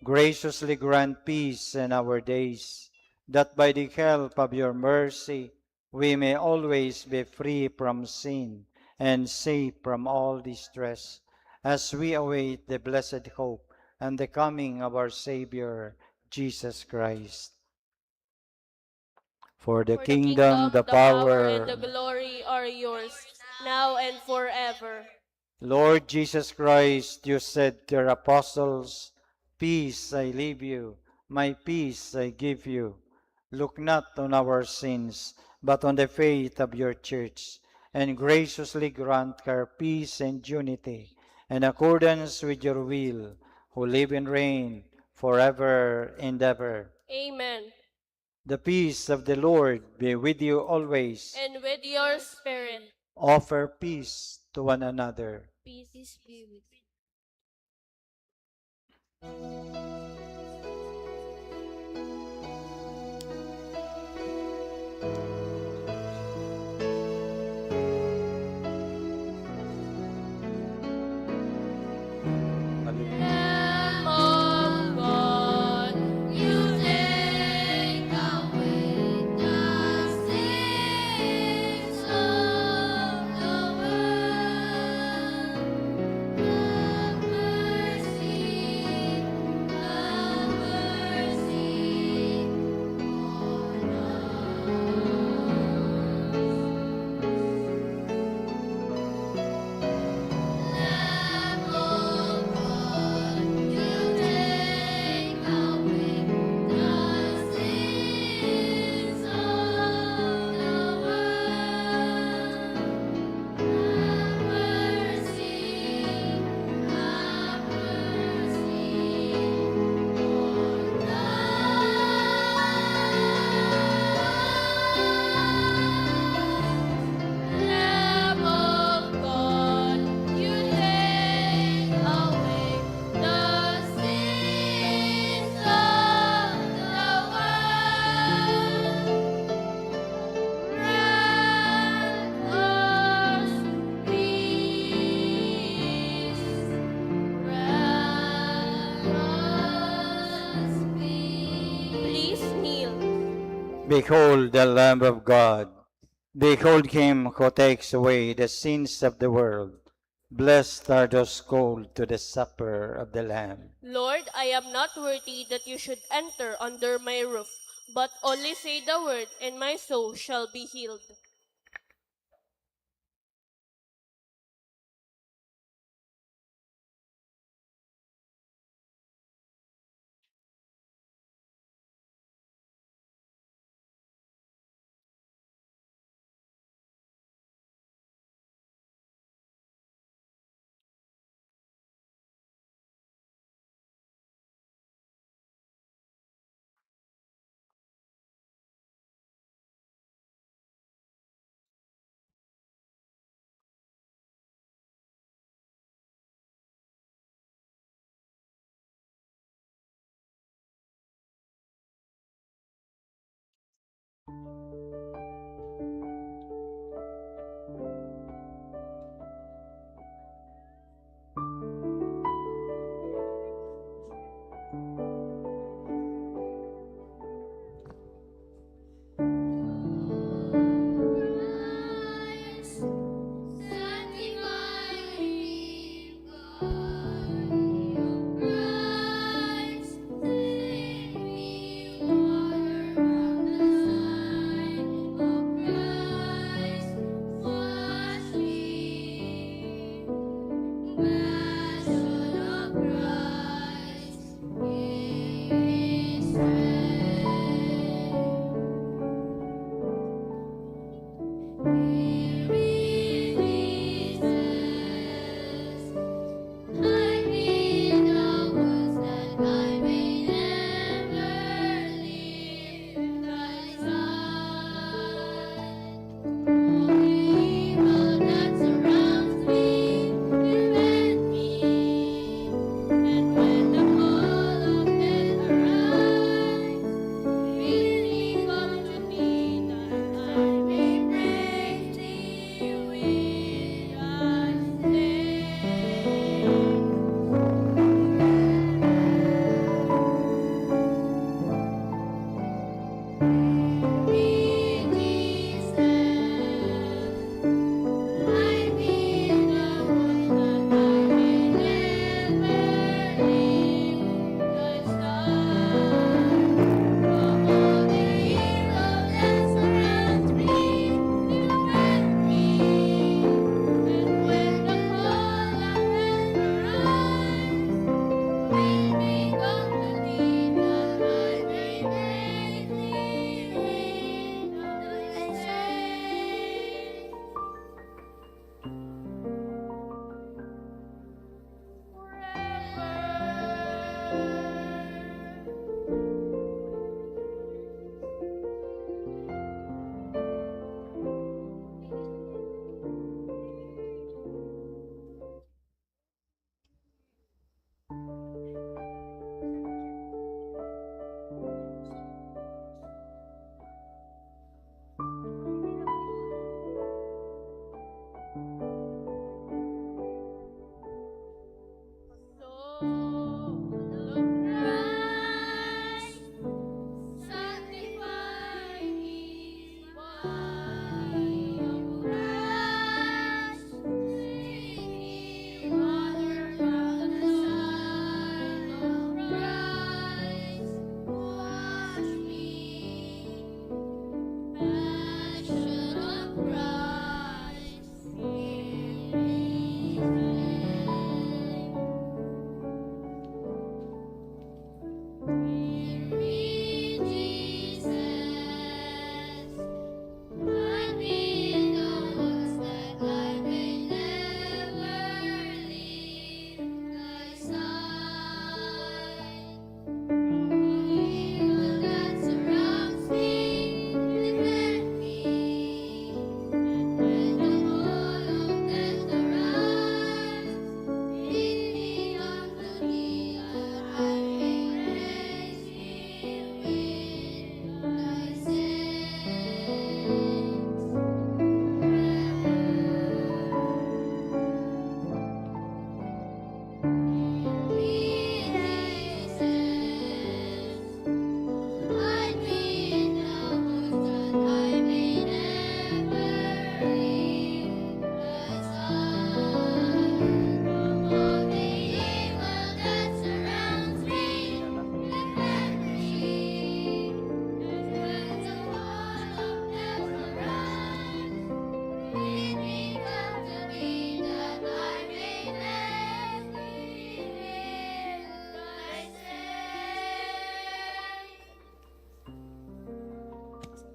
Graciously grant peace in our days, that by the help of your mercy we may always be free from sin and safe from all distress, as we await the blessed hope and the coming of our Savior, Jesus Christ. For the kingdom, the power, and the glory are yours, now and forever. Lord Jesus Christ, you said to your apostles, "Peace I leave you, my peace I give you." Look not on our sins, but on the faith of your church, and graciously grant her peace and unity, in accordance with your will, who live and reign forever and ever. Amen. The peace of the Lord be with you always. And with your spirit. Offer peace to one another. Peace be with you. Lamb of God, you take away the sins of the world. Have mercy Behold the Lamb of God. Behold him who takes away the sins of the world. Blessed are those called to the supper of the Lamb. Lord, I am not worthy that you should enter under my roof, but only say the word, and my soul shall be healed.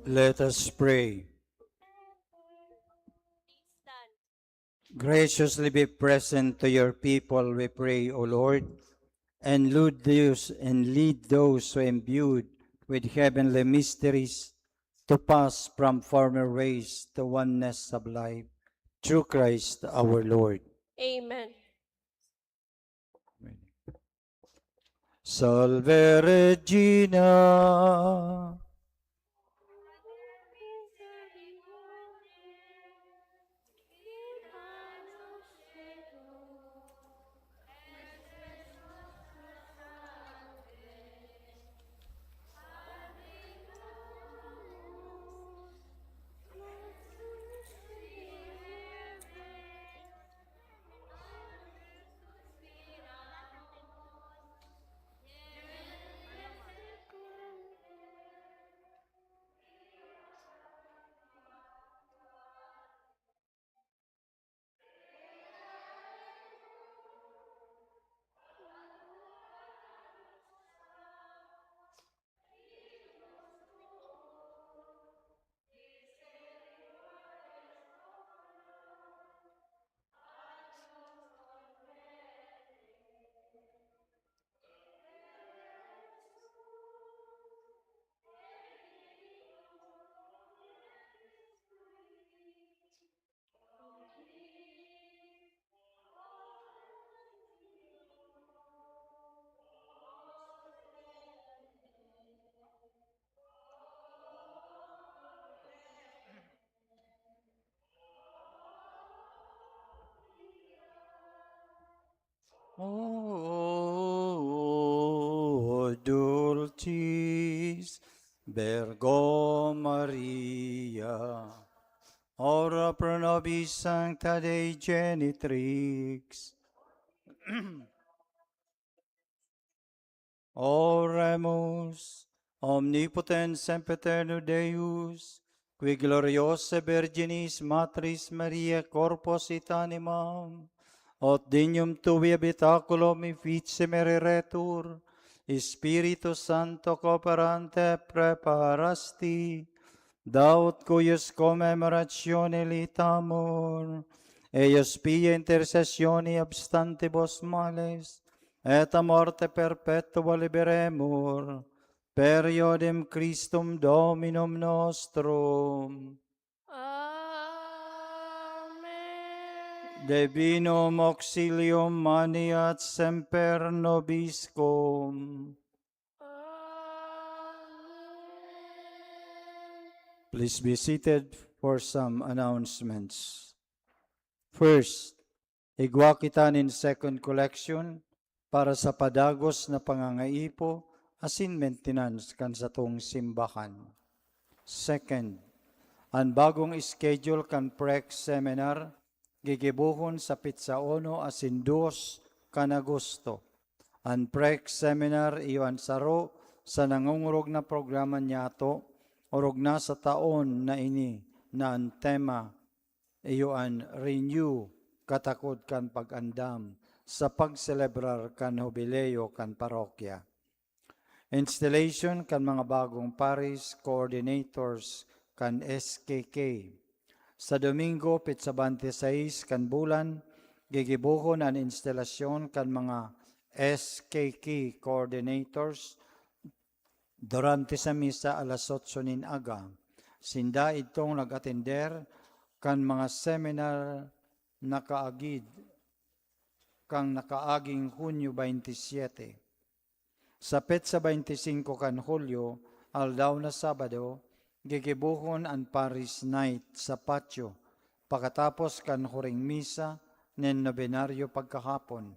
Let us pray. Graciously be present to your people, we pray, O Lord, and lead those, and lead those who imbued with heavenly mysteries to pass from former ways to oneness of life. Through Christ our Lord. Amen. Salve Regina. O dulcis Virgo Maria, ora pro nobis sancta Dei Genitrix. Oremus. Omnipotens, sempiterno Deus, qui gloriose Virginis Matris Mariae corpus et animam, ut dignum tui habitaculum efficere eretur, Spiritu Sancto cooperante praeparasti, da ut cuius commemoratione laetamur, eius pia intercessione obstantibus males, et a morte perpetua liberemur, per eodem Christum Dominum nostrum. Amen. Divinum auxilium maneat semper nobiscum. Amen. Please be seated for some announcements. First, igwa kita nin second collection para sa padagos na pangangaipo asin maintenance kan satong simbahan. Second, an bagong schedule kan Prex Seminar gigibohon sa petsa uno asin dos kan Agosto. An Prex Seminar iyo an saro sa nangongorog na programa niyato, orog na sa taon na ini na an tema iyo an Renew, katakod kan pag-andam sa pagselebrar kan Hubileo kan parokya. Installation kan mga bagong parish coordinators kan S K K. Sa Domingo, petsa bente sais kan bulan, gigibohon an instalasyon kan mga S K K coordinators durante sa misa alas otso nin aga. Sinda idtong nag-atender kan mga seminar nakaagid kan nakaaging Hunyo bente siete. Sa petsa bente singko kan Hulyo, aldaw na Sabado, gigibohon an Parish Night sa patio, pakatapos kan huring misa nin nobenaryo pagkahapon.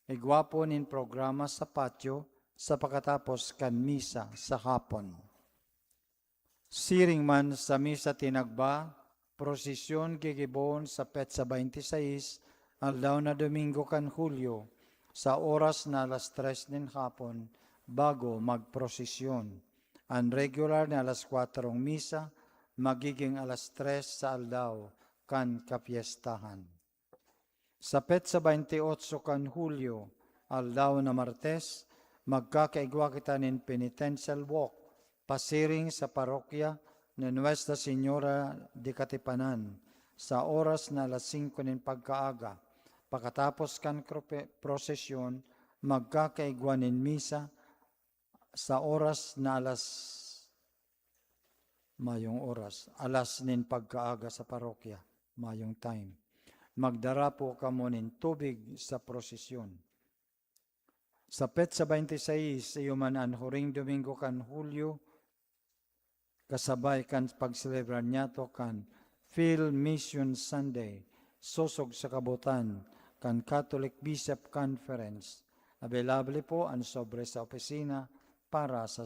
Igwa po nin programa sa patio sa pakatapos kan misa sa hapon. Siring man sa misa tinagba, prosesyon gigibohon sa petsa bente sais, aldaw na Domingo kan Hulyo, sa oras na alas tres nin hapon, bago magprosesyon. An regular na alas kwatrong misa magiging alas tres sa aldaw kan kapyestahan. Sa petsa bente otso kan Hulyo, aldaw na Martes, magkakaigwa kita nin penitential walk pasiring sa parokya ni Nuestra Señora de Katipanan sa oras na alas singko nin pagkaaga. Pakatapos kan krope-, prosesyon, magkakaigwa nin misa sa oras na alas, mayong oras, alas nin pagkaaga sa parokya, mayong time. Magdara po kamo nin tubig sa prosesyon. Sa petsa twenty-six, iyo man an huring Domingo kan Hulyo, kasabay kan pagselebrar niyato kan Field Mission Sunday, sosog sa kabotan kan Catholic Bishop Conference. Available po an sobre sa opisina para sa